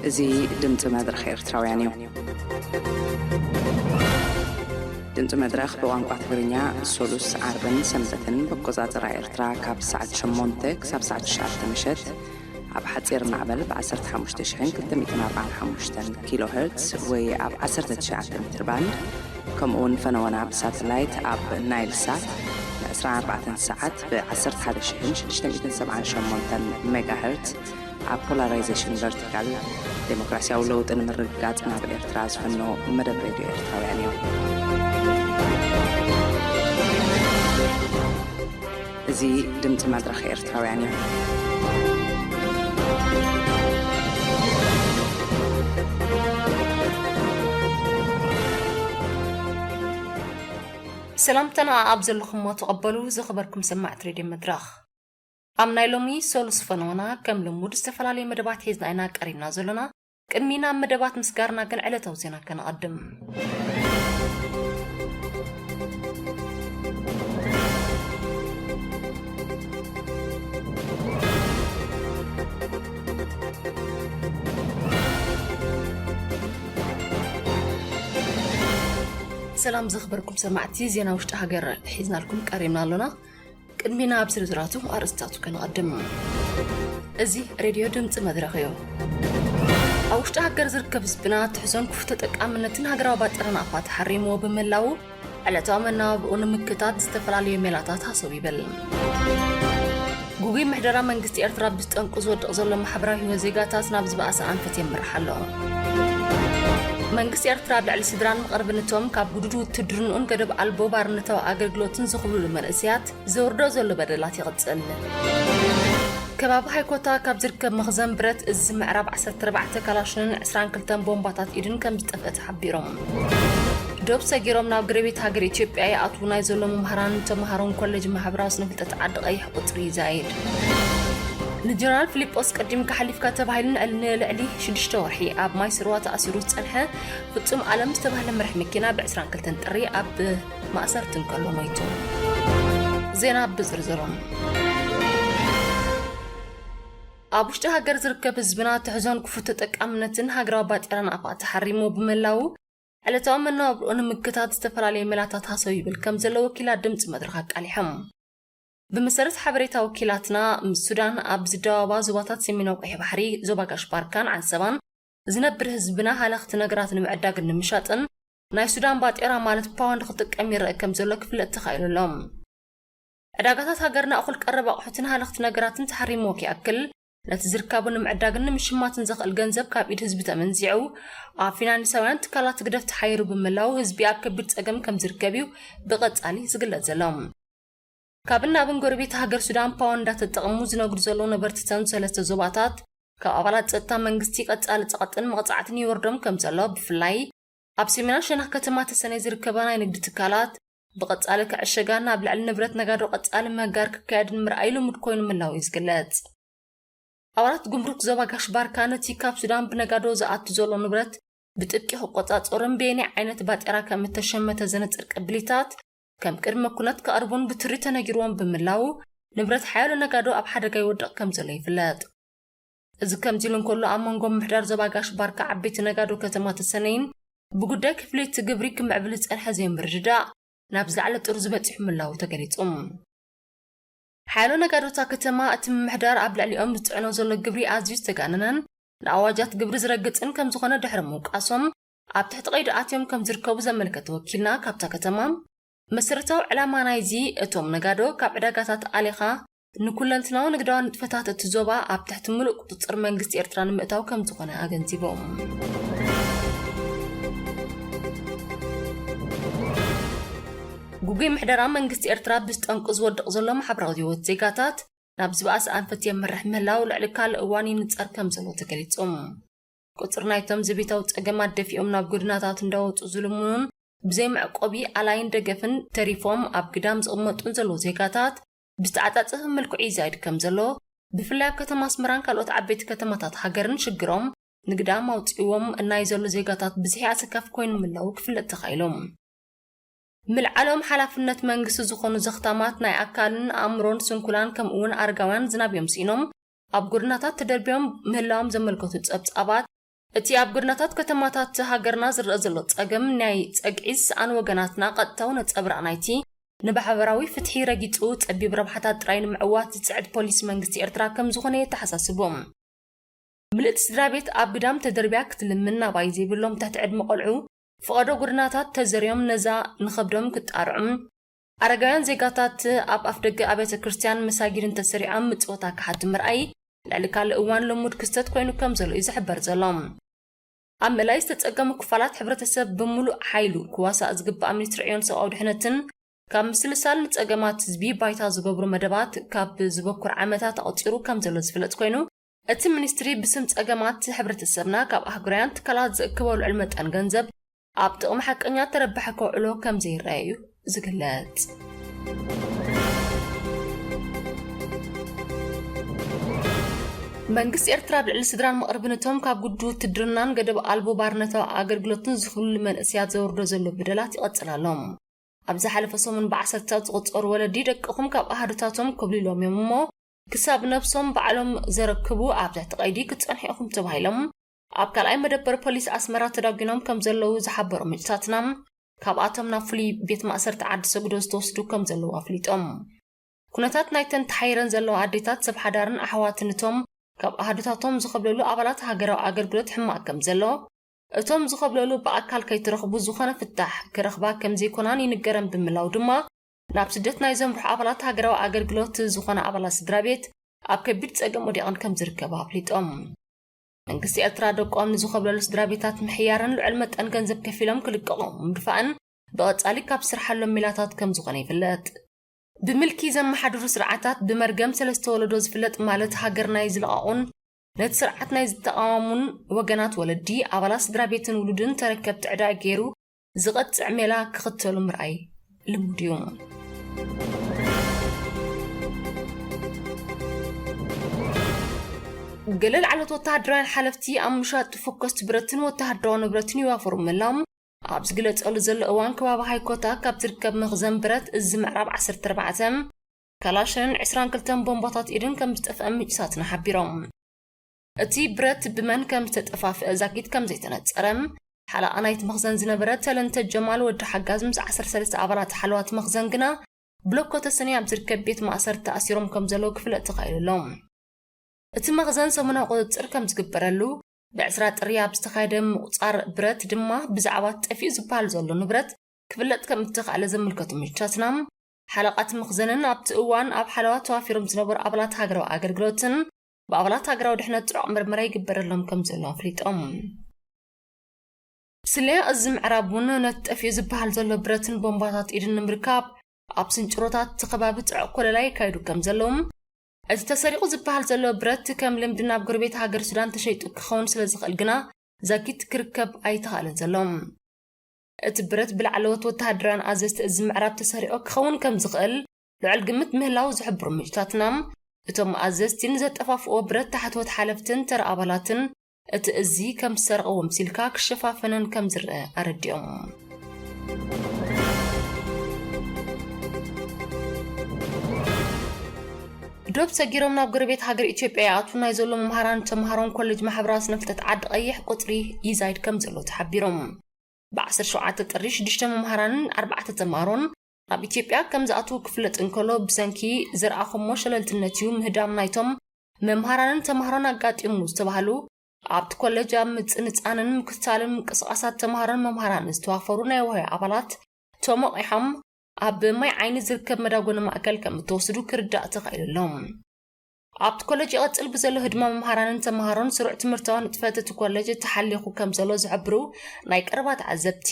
እዚ ድምፂ መድረኽ ኤርትራውያን እዩ። ድምፂ መድረኽ ብቋንቋ ትግርኛ ሶሉስ፣ ዓርብን ሰንበትን ብኣቆፃፅራ ኤርትራ ካብ ሰዓት ሸሞንተ ክሳብ ሰዓት ትሽዓተ ምሸት ኣብ ሓፂር ማዕበል ብ ዓሰርተ ሓሙሽተ ሽሕን ክልተ ሚእትን ኣርባዓን ሓሙሽተን ኪሎ ሄርትስ ወይ ኣብ ዓሰርተ ትሽዓተ ሜትር ባንድ፣ ከምኡ እውን ፈነወና ብሳተላይት ኣብ ናይል ሳት ን ዕስራን ኣርባዕተን ሰዓት ብ ዓሰርተ ሓደ ሽሕን ሽዱሽተ ሚእትን ሰብዓን ሸሞንተን ሜጋ ሄርትስ ኣብ ፖላራይዜሽን ቨርቲካል፣ ዴሞክራሲያዊ ለውጢ ንምርግጋጽ ናብ ኤርትራ ዝፍኖ መደብ ሬድዮ ኤርትራውያን እዩ። እዚ ድምጺ መድረኽ ኤርትራውያን እዩ። ሰላምታና ኣብ ዘለኹሞ ተቐበሉ፣ ዝኸበርኩም ሰማዕቲ ሬድዮ መድረኽ። ኣብ ናይ ሎሚ ሶሉስ ፈነወና ከም ልሙድ ዝተፈላለዩ መደባት ሒዝና ኢና ቀሪብና ዘሎና። ቅድሚ ናብ መደባት ምስጋርና ግን ዕለታዊ ዜና ከነቐድም። ሰላም ዝኽበርኩም ሰማዕቲ፣ ዜና ውሽጢ ሃገር ሒዝናልኩም ቀሪብና ኣሎና። ቅድሚ ናብ ዝርዝራቱ ኣርእስታቱ ከነቐድም። እዚ ሬድዮ ድምፂ መድረኽ እዩ። ኣብ ውሽጢ ሃገር ዝርከብ ህዝብና ትሕዞን ክፉት ተጠቃምነትን ሃገራዊ ባጤራ ናቕፋ ተሓሪምዎ ብምህላዉ ዕለታዊ መናባብኡ ንምክታት ዝተፈላለዩ ሜላታት ሃሰው ይብል። ጉጉይ ምሕደራ መንግስቲ ኤርትራ ብዝጠንቁ ዝወድቕ ዘሎ ማሕበራዊ ህይወት ዜጋታት ናብ ዝበኣሰ ኣንፈት የምርሕ ኣሎ። መንግስቲ ኤርትራ ኣብ ልዕሊ ስድራን መቐርብንቶም ካብ ግዱድ ውትድርንኡን ገደብ ኣልቦ ባርነታዊ ኣገልግሎትን ዝኽብሉሉ መንእሰያት ዘውርዶ ዘሎ በደላት ይቕጽል። ከባቢ ሃይኮታ ካብ ዝርከብ መኽዘን ብረት እዚ ምዕራብ ዓሰርተ ኣርባዕተ ካላሽንን ዕስራን ክልተን ቦምባታት ኢድን ከም ዝጠፍአ ተሓቢሮም። ዶብ ሰጊሮም ናብ ጎረቤት ሃገር ኢትዮጵያ ይኣትዉ ናይ ዘሎ መምሃራንን ተምሃሮን ኮሌጅ ማሕበራዊ ስነ ፍልጠት ዓዲ ቀይሕ ቁጽሪ ይዛይድ። ንጀነራል ፊሊጶስ ቀዲምካ ሓሊፍካ ተባሂሉ ንዕል-፣ ንልዕሊ ሽዱሽተ ወርሒ ኣብ ማይ ስርዋ ተኣሲሩ ዝጸንሐ ፍጹም ኣለም ዝተባህለ መራሕ መኪና ብ ዕስራን ክልተን ጥሪ ኣብ ማእሰርቲ እንከሎ ሞይቱ። ዜና ብዝርዝሩ። ኣብ ውሽጢ ሃገር ዝርከብ ህዝብና ትሕዞን ክፉት ተጠቃምነትን ሃገራዊ ባጤራ ናቕፋ ተሓሪሙ ብምህላዉ ዕለታዊ መነባብርኡ ንምክታት ዝተፈላለዩ ሜላታት ሃሰው ይብል ከም ዘሎ ወኪላት ድምፂ መድረኽ ኣቃሊሖም። ብመሰረት ሓበሬታ ወኪላትና፣ ምስ ሱዳን ኣብ ዝደባባ ዞባታት ሰሜናዊ ቀይሕ ባሕሪ፣ ዞባ ጋሽ ባርካን ዓንሰባን ዝነብር ህዝብና ሃለኽቲ ነገራት ንምዕዳግን ንምሻጥን ናይ ሱዳን ባጤራ ማለት ፓውንድ ክጥቀም ይረአ ከም ዘሎ ክፍለጥ ተኻኢሉ ኣሎ። ዕዳጋታት ሃገርና እኹል ቀረብ ኣቑሑትን ሃለኽቲ ነገራትን ተሓሪምዎ ክይኣክል፣ ነቲ ዝርካቡ ንምዕዳግን ንምሽማትን ዘኽእል ገንዘብ ካብ ኢድ ህዝቢ ተመንዚዑ፣ ኣብ ፊናንሳውያን ትካላት ህግደፍ ተሓይሩ ብምህላዉ ህዝቢ ኣብ ከቢድ ጸገም ከም ዝርከብ እዩ ብቐጻሊ ዝግለጽ ዘሎ። ካብን ናብን ጎረቤት ሃገር ሱዳን ፓውንድ እንዳተጠቐሙ ዝነግዱ ዘለዉ ነበርቲ እተን ሰለስተ ዞባታት፣ ካብ ኣባላት ጸጥታ መንግስቲ ቀጻሊ ጸቕጥን መቕጻዕትን ይወርዶም ከም ዘሎ፣ ብፍላይ ኣብ ሰሜናዊ ሸነኽ ከተማ ተሰነይ ዝርከባ ናይ ንግዲ ትካላት ብቐጻሊ ክዕሸጋን ኣብ ልዕሊ ንብረት ነጋዶ ቀጻሊ ምህጋር ክካየድን ምርኣይ ልሙድ ኮይኑ ምህላዉ እዩ ዝግለጽ። ኣባላት ጉምሩክ ዞባ ጋሽ ባርካ ነቲ ካብ ሱዳን ብነጋዶ ዝኣቱ ዘሎ ንብረት ብጥብቂ ክቆጻጸሩን በየናይ ዓይነት ባጤራ ከም እተሸመተ ዘነጽር ቅብሊታት ከም ቅድመ ኩነት ከቕርቡን ብትሪ ተነጊርዎም ብምህላዉ ንብረት ሓያሎ ነጋዶ ኣብ ሓደጋ ይወድቕ ከም ዘሎ ይፍለጥ። እዚ ከምዚ ኢሉ እንከሎ፣ ኣብ መንጎ ምምሕዳር ዞባ ጋሽ ባርካ ዓበይቲ ነጋዶ ከተማ ተሰነይን ብጉዳይ ክፍሊት ግብሪ ክምዕብል ዝጸንሐ ዘይምርድዳእ ናብ ዝለዓለ ጥርዙ በጺሑ ምህላዉ ተገሊጹ። ሓያሎ ነጋዶታ ከተማ፣ እቲ ምምሕዳር ኣብ ልዕሊኦም ዝጽዕኖ ዘሎ ግብሪ ኣዝዩ ዝተጋነነን ንኣዋጃት ግብሪ ዝረግጽን ከም ዝኾነ ድሕሪ ምውቃሶም፣ ኣብ ትሕቲ ቀይዲ ኣትዮም ከም ዝርከቡ ዘመልከተ ወኪልና ካብታ ከተማ፣ መሰረታዊ ዕላማ ናይዚ፣ እቶም ነጋዶ ካብ ዕዳጋታት ኣሊኻ ንኩለንትናዊ ንግዳዊ ንጥፈታት እቲ ዞባ ኣብ ትሕቲ ምሉእ ቁጽጽር መንግስቲ ኤርትራ ንምእታው ከም ዝኾነ ኣገንዚቦም። ጉጉይ ምሕደራ መንግስቲ ኤርትራ ብዝጠንቁ ዝወድቕ ዘሎ ማሕበራዊ ህይወት ዜጋታት ናብ ዝበኣሰ ኣንፈት የምርሕ ምህላው ልዕሊ ካልእ እዋን ይንጸር ከም ዘሎ ተገሊጹ። ቁጽሪ ናይቶም ዘቤታዊ ጸገማት ደፊኦም ናብ ጎደናታት እንዳወጹ ዝልምኑን ብዘይ መዕቆቢ ኣላይን ደገፍን ተሪፎም ኣብ ግዳም ዝቕመጡን ዘለዉ ዜጋታት ብዝተዓጻጸፈ መልክዑ ይዛይድ ከም ዘሎ፣ ብፍላይ ኣብ ከተማ ኣስመራን ካልኦት ዓበይቲ ከተማታት ሃገርን ሽግሮም ንግዳም ኣውጺእዎም ናይ ዘሎ ዜጋታት ብዝሒ ኣሰካፊ ኮይኑ ምህላው ክፍለጥ ተኻኢሉ። ምልዓሎም ሓላፍነት መንግስቲ ዝኾኑ ዘኽታማት ናይ ኣካልን ኣእምሮን ስንኩላን ከምኡ እውን ኣረጋውያን ዝናብ እዮም ስኢኖም ኣብ ጎደናታት ተደርብዮም ምህላዎም ዘመልከቱ ጸብጻባት፣ እቲ ኣብ ጎደናታት ከተማታት ሃገርና ዝረኣ ዘሎ ጸገም ናይ ጸግዒ ዝሰኣኑ ወገናትና ቀጥታዊ ነጸብራቕ ናይቲ ንማሕበራዊ ፍትሒ ረጊጹ ጸቢብ ረብሓታት ጥራይ ንምዕዋት ዝጽዕድ ፖሊሲ መንግስቲ ኤርትራ ከም ዝኾነ የተሓሳስቦም። ምልእቲ ስድራ ቤት ኣብ ግዳም ተደርብያ ክትልምን ናባይ ዘይብሎም ትሕቲ ዕድመ ቆልዑ ፈቐዶ ጎደናታት ተዘርዮም ነዛ ንኸብዶም ክጣርዑም ኣረጋውያን ዜጋታት ኣብ ኣፍደገ ኣብያተ ክርስቲያን መሳጊድን ተሰሪዖም ምጽወታ ክሓቱ ምርኣይ ልዕሊ ካልእ እዋን ልሙድ ክስተት ኮይኑ ከም ዘሎ እዩ ዝሕበር ዘሎ። ኣብ ምእላይ ዝተጸገሙ ክፋላት ሕብረተሰብ ብምሉእ ሓይሉ ክዋሳእ ዝግባእ ሚኒስትሪ ዕዮን ሰብኣዊ ድሕነትን ካብ ምስልሳል ንጸገማት ህዝቢ ባይታ ዝገብሩ መደባት ካብ ዝበኩር ዓመታት ኣቑጺሩ ከም ዘሎ ዝፍለጥ ኮይኑ እቲ ሚኒስትሪ ብስም ጸገማት ሕብረተሰብና ካብ ኣህጉራውያን ትካላት ዝእክቦ ልዑል መጠን ገንዘብ ኣብ ጥቕሚ ሓቀኛ ተረባሒ ከውዕሎ ከም ዘይረኣዩ ዝግለጽ። መንግስቲ ኤርትራ ኣብ ልዕሊ ስድራን መቕርብነቶም ካብ ግዱ ውትድርናን ገደብ ኣልቦ ባርነታዊ ኣገልግሎትን ዝኽልሉ መንእሰያት ዘውርዶ ዘሎ በደላት ይቐጽል ኣሎ። ኣብ ዝሓለፈ ሰሙን ብዓሰርታት ዝቑጸሩ ወለዲ ደቅኹም ካብ ኣሃዱታቶም ኮብሊሎም እዮም እሞ ክሳብ ነብሶም ባዕሎም ዘረክቡ ኣብ ትሕቲ ቀይዲ ክትጸንሑ ኢኹም ተባሂሎም ኣብ ካልኣይ መደበር ፖሊስ ኣስመራ ተዳጒኖም ከም ዘለዉ ዝሓበሩ ምንጭታትና፣ ካብኣቶም ናብ ፍሉይ ቤት ማእሰርቲ ዓዲ ሰጉዶ ዝተወስዱ ከም ዘለዉ ኣፍሊጦም። ኩነታት ናይተን ተሓይረን ዘለዋ ኣዴታት ሰብ ሓዳርን ኣሕዋትን እቶም ካብ ኣሃዱታቶም ዝኸብለሉ ኣባላት ሃገራዊ ኣገልግሎት ሕማቕ ከም ዘሎ፣ እቶም ዝኸብለሉ ብኣካል ከይትረኽቡ ዝኾነ ፍታሕ ክረኽባ ከም ዘይኮናን ይንገረን ብምላው ድማ ናብ ስደት ናይ ዘምርሑ ኣባላት ሃገራዊ ኣገልግሎት ዝኾነ ኣባላት ስድራ ቤት ኣብ ከቢድ ጸገም ወዲቐን ከም ዝርከባ ኣፍሊጦም። መንግስቲ ኤርትራ ደቆም ንዝኸብለሉ ስድራ ቤታት ምሕያርን ልዑል መጠን ገንዘብ ከፊሎም ክልቀቑ ምድፋእን ብቐጻሊ ካብ ስርሓሎም ሜላታት ከም ዝኾነ ይፍለጥ። ብምልኪ ዘመሓድሩ ስርዓታት ብመርገም ሰለስተ ወለዶ ዝፍለጥ ማለት ሃገር ናይ ዝለቓቑን ነቲ ስርዓት ናይ ዝተቓወሙን ወገናት ወለዲ ኣባላት ስድራ ቤትን ውሉድን ተረከብቲ ዕዳ ገይሩ ዝቐጽዕ ሜላ ክኽተሉ ምርኣይ ልሙድ እዩ። ገለ ላዕለዎት ወተሃደራውያን ሓለፍቲ ኣብ ምሻጥ ተፈኮስቲ ብረትን ወተሃደራዊ ንብረትን ይዋፈሩ ምህላዎም ኣብ ዝግለጸሉ ዘሎ እዋን ከባቢ ሃይኮታ ካብ ዝርከብ መኽዘን ብረት እዚ ምዕራብ ዓሰርተ ኣርባዕተ ካላሽንን ዕስራን ክልተን ቦምባታት ኢድን ከም ዝጠፍአ ምንጭታትና ሓቢሮም። እቲ ብረት ብመን ከም ዝተጠፋፍአ ዛጊት ከም ዘይተነጸረ፣ ሓለቓ ናይቲ መኽዘን ዝነበረ ተለንተ ጀማል ወዲ ሓጋዝ ምስ ዓሰርተ ሰለስተ ኣባላት ሓለዋት መኽዘን ግና ብሎኮ ተሰነይ ኣብ ዝርከብ ቤት ማእሰርቲ ተኣሲሮም ከም ዘለዉ ክፍለጥ ተኻኢሉ ኣሎ። እቲ መኽዘን ሰሙናዊ ቁጽጽር ከም ዝግበረሉ፣ ብዕስራ ጥሪ ኣብ ዝተኻየደ ምቑጻር ብረት ድማ ብዛዕባ ጠፊኡ ዝበሃል ዘሎ ንብረት ክፍለጥ ከም እተኻእለ ዘመልከቱ ምንጭታትና፣ ሓለቓት መኽዘንን ኣብቲ እዋን ኣብ ሓለዋ ተዋፊሮም ዝነበሩ ኣባላት ሃገራዊ ኣገልግሎትን ብኣባላት ሃገራዊ ድሕነት ጥዑቕ ምርመራ ይግበረሎም ከም ዘሎ ኣፍሊጦም። ስለያ እዚ ምዕራብ እውን ነቲ ጠፊኡ ዝበሃል ዘሎ ብረትን ቦምባታት ኢድን ንምርካብ ኣብ ስንጭሮታት እቲ ከባቢ ጥዑቕ ኮለላ የካይዱ ከም ዘለዉ፣ እቲ ተሰሪቑ ዝበሃል ዘሎ ብረት ከም ልምዲ ናብ ጎረቤት ሃገር ሱዳን ተሸይጡ ክኸውን ስለ ዝኽእል ግና ዛጊት ክርከብ ኣይተኻእለን ዘሎ። እቲ ብረት ብላዕለዎት ወተሃደራውያን ኣዘዝቲ እዚ ምዕራብ ተሰሪቑ ክኸውን ከም ዝኽእል ልዑል ግምት ምህላው ዝሕብሩ ምንጭታትና፣ እቶም ኣዘዝቲ ንዘጠፋፍኦ ብረት ታሕተዎት ሓለፍትን ተራ ኣባላትን እቲ እዚ ከም ዝሰርቕዎ ምሲልካ ክሸፋፈነን ከም ዝረአ ኣረዲኦም። ዶብ ሰጊሮም ናብ ጎረቤት ሃገር ኢትዮጵያ ይኣትዉ ናይ ዘሎ መምሃራን ተምሃሮን ኮሌጅ ማሕበራዊ ስነፍልጠት ዓዲ ቀይሕ ቁጽሪ ይዛይድ ከም ዘሎ ተሓቢሮም። ብ ዓሰርተ ሸውዓተ ጥሪ ሽዱሽተ መምሃራንን ኣርባዕተ ተምሃሮን ናብ ኢትዮጵያ ከም ዝኣትዉ ክፍለጥ እንከሎ፣ ብሰንኪ ዝረኣኹሞ ሸለልትነት እዩ ምህዳም ናይቶም መምሃራንን ተምሃሮን ኣጋጢሙ ዝተባህሉ ኣብቲ ኮሌጅ ኣብ ምጽንጻንን ምክትታልን ምንቅስቓሳት ተምሃሮን መምሃራንን ዝተዋፈሩ ናይ ዋህዮ ኣባላት ተሞቒሖም ኣብ ማይ ዓይኒ ዝርከብ መዳጎኒ ማእከል ከም እተወስዱ ክርዳእ ተኻኢሉ ኣሎ። ኣብቲ ኮለጅ ይቐጽል ብዘሎ ህድማ መምሃራንን ተምሃሮን ስሩዕ ትምህርታዊ ንጥፈት እቲ ኮለጅ ተሓሊኹ ከም ዘሎ ዝሕብሩ ናይ ቀረባ ተዓዘብቲ፣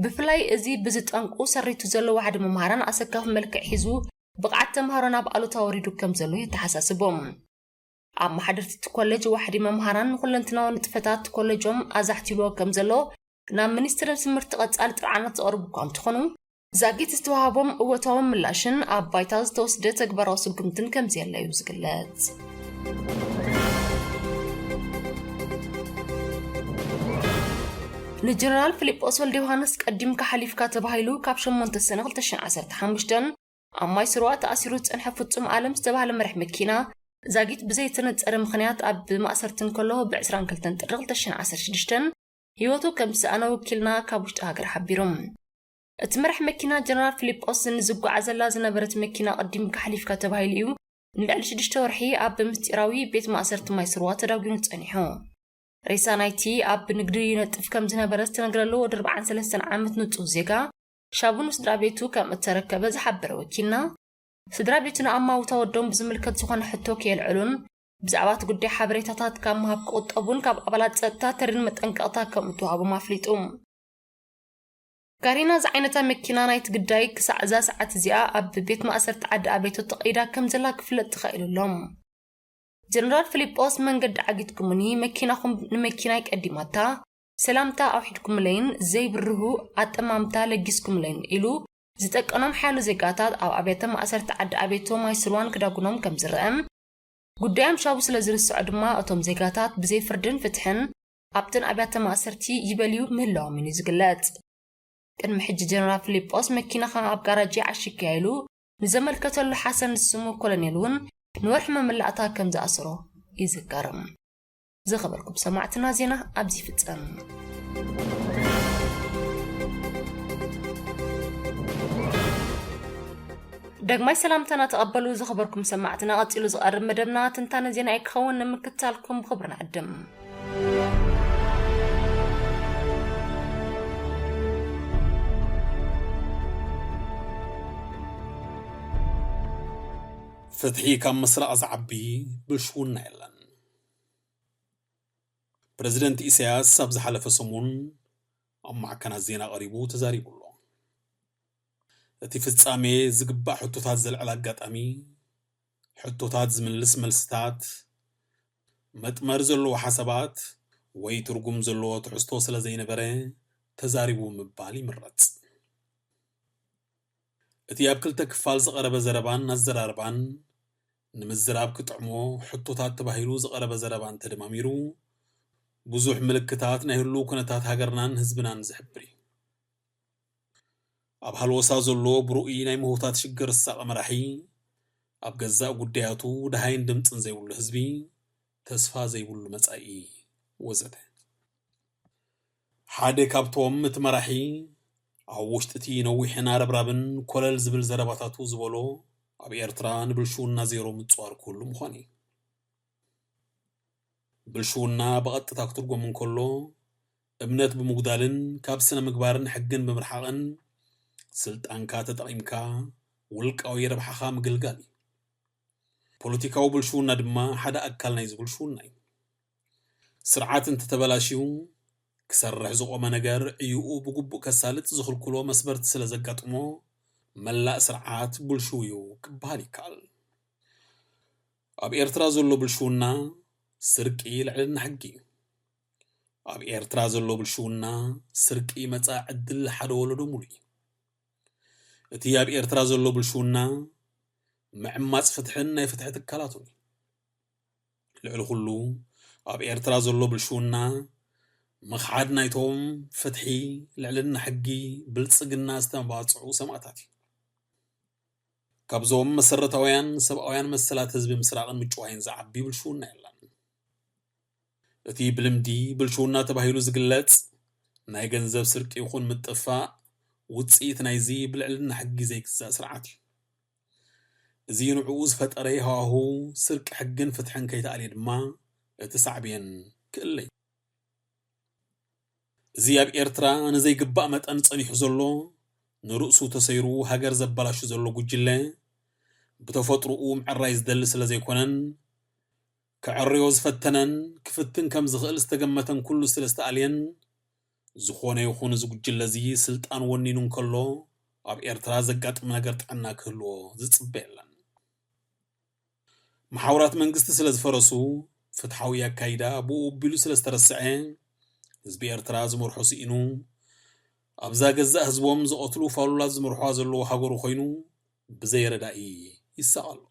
ብፍላይ እዚ ብዝጠንቁ ሰሪቱ ዘሎ ዋሕዲ መምሃራን ኣሰካፊ መልክዕ ሒዙ ብቕዓት ተምሃሮ ናብ ኣሉታ ወሪዱ ከም ዘሎ የተሓሳስቦም። ኣመሓደርቲ እቲ ኮለጅ ዋሕዲ መምሃራን ንኹለንትናዊ ንጥፈታት ኮለጆም ኣዛሕቲልዎ ከም ዘሎ ናብ ሚኒስትሪ ትምህርቲ ቀጻሊ ጥርዓናት ዘቕርቡ እኳ እንተኾኑ፣ ዛጊት ዝተዋህቦም እወታዊ ምላሽን ኣብ ባይታ ዝተወስደ ተግባራዊ ስጉምትን ከም ዘየለ እዩ ዝግለጽ። ንጀነራል ፊሊጶስ ወልደ ዮሃንስ ቀዲምካ ሓሊፍካ ተባሂሉ ካብ ሸሞንተ ሰነ ክልተ ሽሕን ዓሰርተ ሓሙሽተን ኣብ ማይ ስሩዋ ተኣሲሩ ዝጸንሐ ፍጹም ኣለም ዝተባህለ መራሕ መኪና ዛጊት ብዘይተነጸረ ምኽንያት ኣብ ማእሰርቲ እንከሎ፣ ብ ዕስራን ክልተን ጥሪ ክልተ ሽሕን ዓሰርተ ሽዱሽተን ህይወቱ ከም ዝሰኣነ ወኪልና ካብ ውሽጢ ሃገር ሓቢሩ። እቲ መራሕ መኪና ጀነራል ፊሊጶስ ንዝጓዓዘላ ዝነበረት መኪና ቅዲምካ ሓሊፍካ ተባሂሉ እዩ ንልዕሊ ሽዱሽተ ወርሒ ኣብ ምስጢራዊ ቤት ማእሰርቲ ማይ ስርዋ ተዳጒኑ ጸኒሑ። ሬሳ ናይቲ ኣብ ንግዲ ይነጥፍ ከም ዝነበረ ዝተነግረሉ ወዲ ኣርባዓን ሰለስተን ዓመት ንጹህ ዜጋ ሻቡ ንስድራ ቤቱ ከም እተረከበ ዝሓበረ ወኪልና፣ ስድራ ቤቱ ንኣማውታ ወዶም ብዝምልከት ዝኾነ ሕቶ ከየልዕሉን ብዛዕባ እቲ ጉዳይ ሓበሬታታት ካብ ምሃብ ክቑጠቡን ካብ ኣባላት ጸጥታ ተሪር መጠንቀቕታ ከም እተዋህቦም ኣፍሊጡ። ካሪና ዝዓይነታ መኪና ናይቲ ግዳይ ክሳዕ እዛ ሰዓት እዚኣ ኣብ ቤት ማእሰርቲ ዓዲ ኣቤቶ ተቐይዳ ከም ዘላ ክፍለጥ ተኻኢሉ ኣሎ። ጀነራል ፊሊጶስ፣ መንገዲ ዓጊትኩምኒ፣ መኪናኹም ንመኪናይ ቀዲማታ፣ ሰላምታ ኣውሒድኩምለይን ዘይብርሁ ኣጠማምታ ለጊስኩምለይን ኢሉ ዝጠቀኖም ሓያሎ ዜጋታት ኣብ ኣብያተ ማእሰርቲ ዓዲ ኣቤቶ ማይ ስርዋን ክዳጉኖም ከም ዝረአ፣ ጉዳዮም ሻቡ ስለ ዝርስዖ ድማ እቶም ዜጋታት ብዘይ ፍርድን ፍትሕን ኣብተን ኣብያተ ማእሰርቲ ይበልዩ ምህላዎም እዩ ዝግለጽ። ቅድሚ ሕጂ ጀነራል ፊሊጶስ መኪናኻ ኣብ ጋራጅ ዓሽግያ ኢሉ ንዘመልከተሉ ሓሰን ዝስሙ ኮሎኔል እውን ንወርሒ መመላእታ ከም ዝኣሰሮ ይዝከር። ዝኸበርኩም ሰማዕትና ዜና ኣብዚ ይፍጸም። ዳግማይ ሰላምታና ተቐበሉ ዝኸበርኩም ሰማዕትና። ቀጺሉ ዝቐርብ መደብና ትንታነ ዜና እዩ ክኸውን፣ ንምክትታልኩም ብኽብሪ ንዕድም። ፍትሒ ካብ ምስራቕ ዝዓቢ ብልሽውና የለን። ፕረዚደንት ኢሳያስ ኣብ ዝሓለፈ ሰሙን ኣብ ማዕከናት ዜና ቀሪቡ ተዛሪቡ ኣሎ። እቲ ፍጻሜ ዝግባእ ሕቶታት ዘልዕል ኣጋጣሚ፣ ሕቶታት ዝምልስ መልስታት፣ መጥመር ዘለዎ ሓሳባት ወይ ትርጉም ዘለዎ ትሕዝቶ ስለ ዘይነበረ ተዛሪቡ ምባል ይምረጽ። እቲ ኣብ ክልተ ክፋል ዝቐረበ ዘረባን ኣዘራርባን ንምዝራብ ክጥዕሞ ሕቶታት ተባሂሉ ዝቐረበ ዘረባ እንተደማሚሩ፣ ብዙሕ ምልክታት ናይ ህሉው ኩነታት ሃገርናን ህዝብናን ዝሕብር እዩ። ኣብ ሃልወሳ ዘሎ ብርኡይ ናይ ምህውታት ሽግር ዝሳቐ መራሒ፣ ኣብ ገዛእ ጉዳያቱ ደሃይን ድምጽን ዘይብሉ ህዝቢ፣ ተስፋ ዘይብሉ መጻኢ፣ ወዘተ። ሓደ ካብቶም እቲ መራሒ ኣብ ውሽጢ እቲ ነዊሕን ኣረብራብን ኮለል ዝብል ዘረባታቱ ዝበሎ፣ ኣብ ኤርትራ ንብልሽውና ዜሮ ምጽዋር ክህሉ ምዃኑ እዩ። ብልሽውና ብቐጥታ ክትርጎም እንከሎ፣ እምነት ብምጉዳልን ካብ ስነ ምግባርን ሕግን ብምርሓቕን፣ ስልጣንካ ተጠቒምካ ውልቃዊ ረብሓኻ ምግልጋል እዩ። ፖለቲካዊ ብልሽውና ድማ ሓደ ኣካል ናይዚ ብልሽውና እዩ። ስርዓት እንተተበላሽዩ፣ ክሰርሕ ዝቖመ ነገር ዕዩኡ ብግቡእ ከሳልጥ ዝኽልክሎ መስበርቲ ስለ ዘጋጥሞ፣ መላእ ስርዓት ብልሽው እዩ ክበሃል ይከኣል። ኣብ ኤርትራ ዘሎ ብልሽውና ስርቂ ልዕልና ሕጊ እዩ። ኣብ ኤርትራ ዘሎ ብልሽውና ስርቂ መጻኢ ዕድል ሓደ ወለዶ ሙሉእ እዩ። እቲ ኣብ ኤርትራ ዘሎ ብልሽውና ምዕማጽ ፍትሕን ናይ ፍትሒ ትካላቱን እዩ። ልዕሊ ኩሉ ኣብ ኤርትራ ዘሎ ብልሽውና ምኽሓድ ናይቶም ፍትሒ፣ ልዕልና ሕጊ፣ ብልጽግና ዝተባጽዑ ሰማእታት እዩ። ካብዞም መሰረታውያን ሰብኣውያን መሰላት ህዝቢ ምስራቕን ምጭዋይን ዝዓቢ ብልሽውና የለን። እቲ ብልምዲ ብልሽውና ተባሂሉ ዝግለጽ ናይ ገንዘብ ስርቂ ይኹን ምጥፋእ ውጽኢት ናይዚ ብልዕልና ሕጊ ዘይግዛእ ስርዓት እዩ። እዚ ንዕኡ ዝፈጠረ ሃዋህው ስርቂ ሕግን ፍትሕን ከይተኣልየ ድማ እቲ ሳዕቤን ክእለ እዩ። እዚ ኣብ ኤርትራ ንዘይግባእ መጠን ጸኒሑ ዘሎ፣ ንርእሱ ተሰይሩ ሃገር ዘበላሹ ዘሎ ጉጅለ፣ ብተፈጥሮኡ ምዕራይ ዝደሊ ስለ ዘይኮነን፣ ከዐርዮ ዝፈተነን ክፍትን ከም ዝኽእል ዝተገመተን ኩሉ ስለ ዝተኣልየን፣ ዝኾነ ይኹን እዚ ጉጅለ እዚ ስልጣን ወኒኑ እንከሎ፣ ኣብ ኤርትራ ዘጋጥም ነገር ጥዕና ክህልዎ ዝጽበ የለን። መሓውራት መንግስቲ ስለ ዝፈረሱ፣ ፍትሓዊ ኣካይዳ ብኡ ኣቢሉ ስለ ዝተረስዐ፣ ህዝቢ ኤርትራ ዝመርሖ ስኢኑ፣ ኣብዛ ገዛእ ህዝቦም ዝቐትሉ ፋሉላት ዝመርሖዋ ዘለዉ ሃገሩ ኮይኑ፣ ብዘይ ረዳኢ ይሳቐ ኣሎ።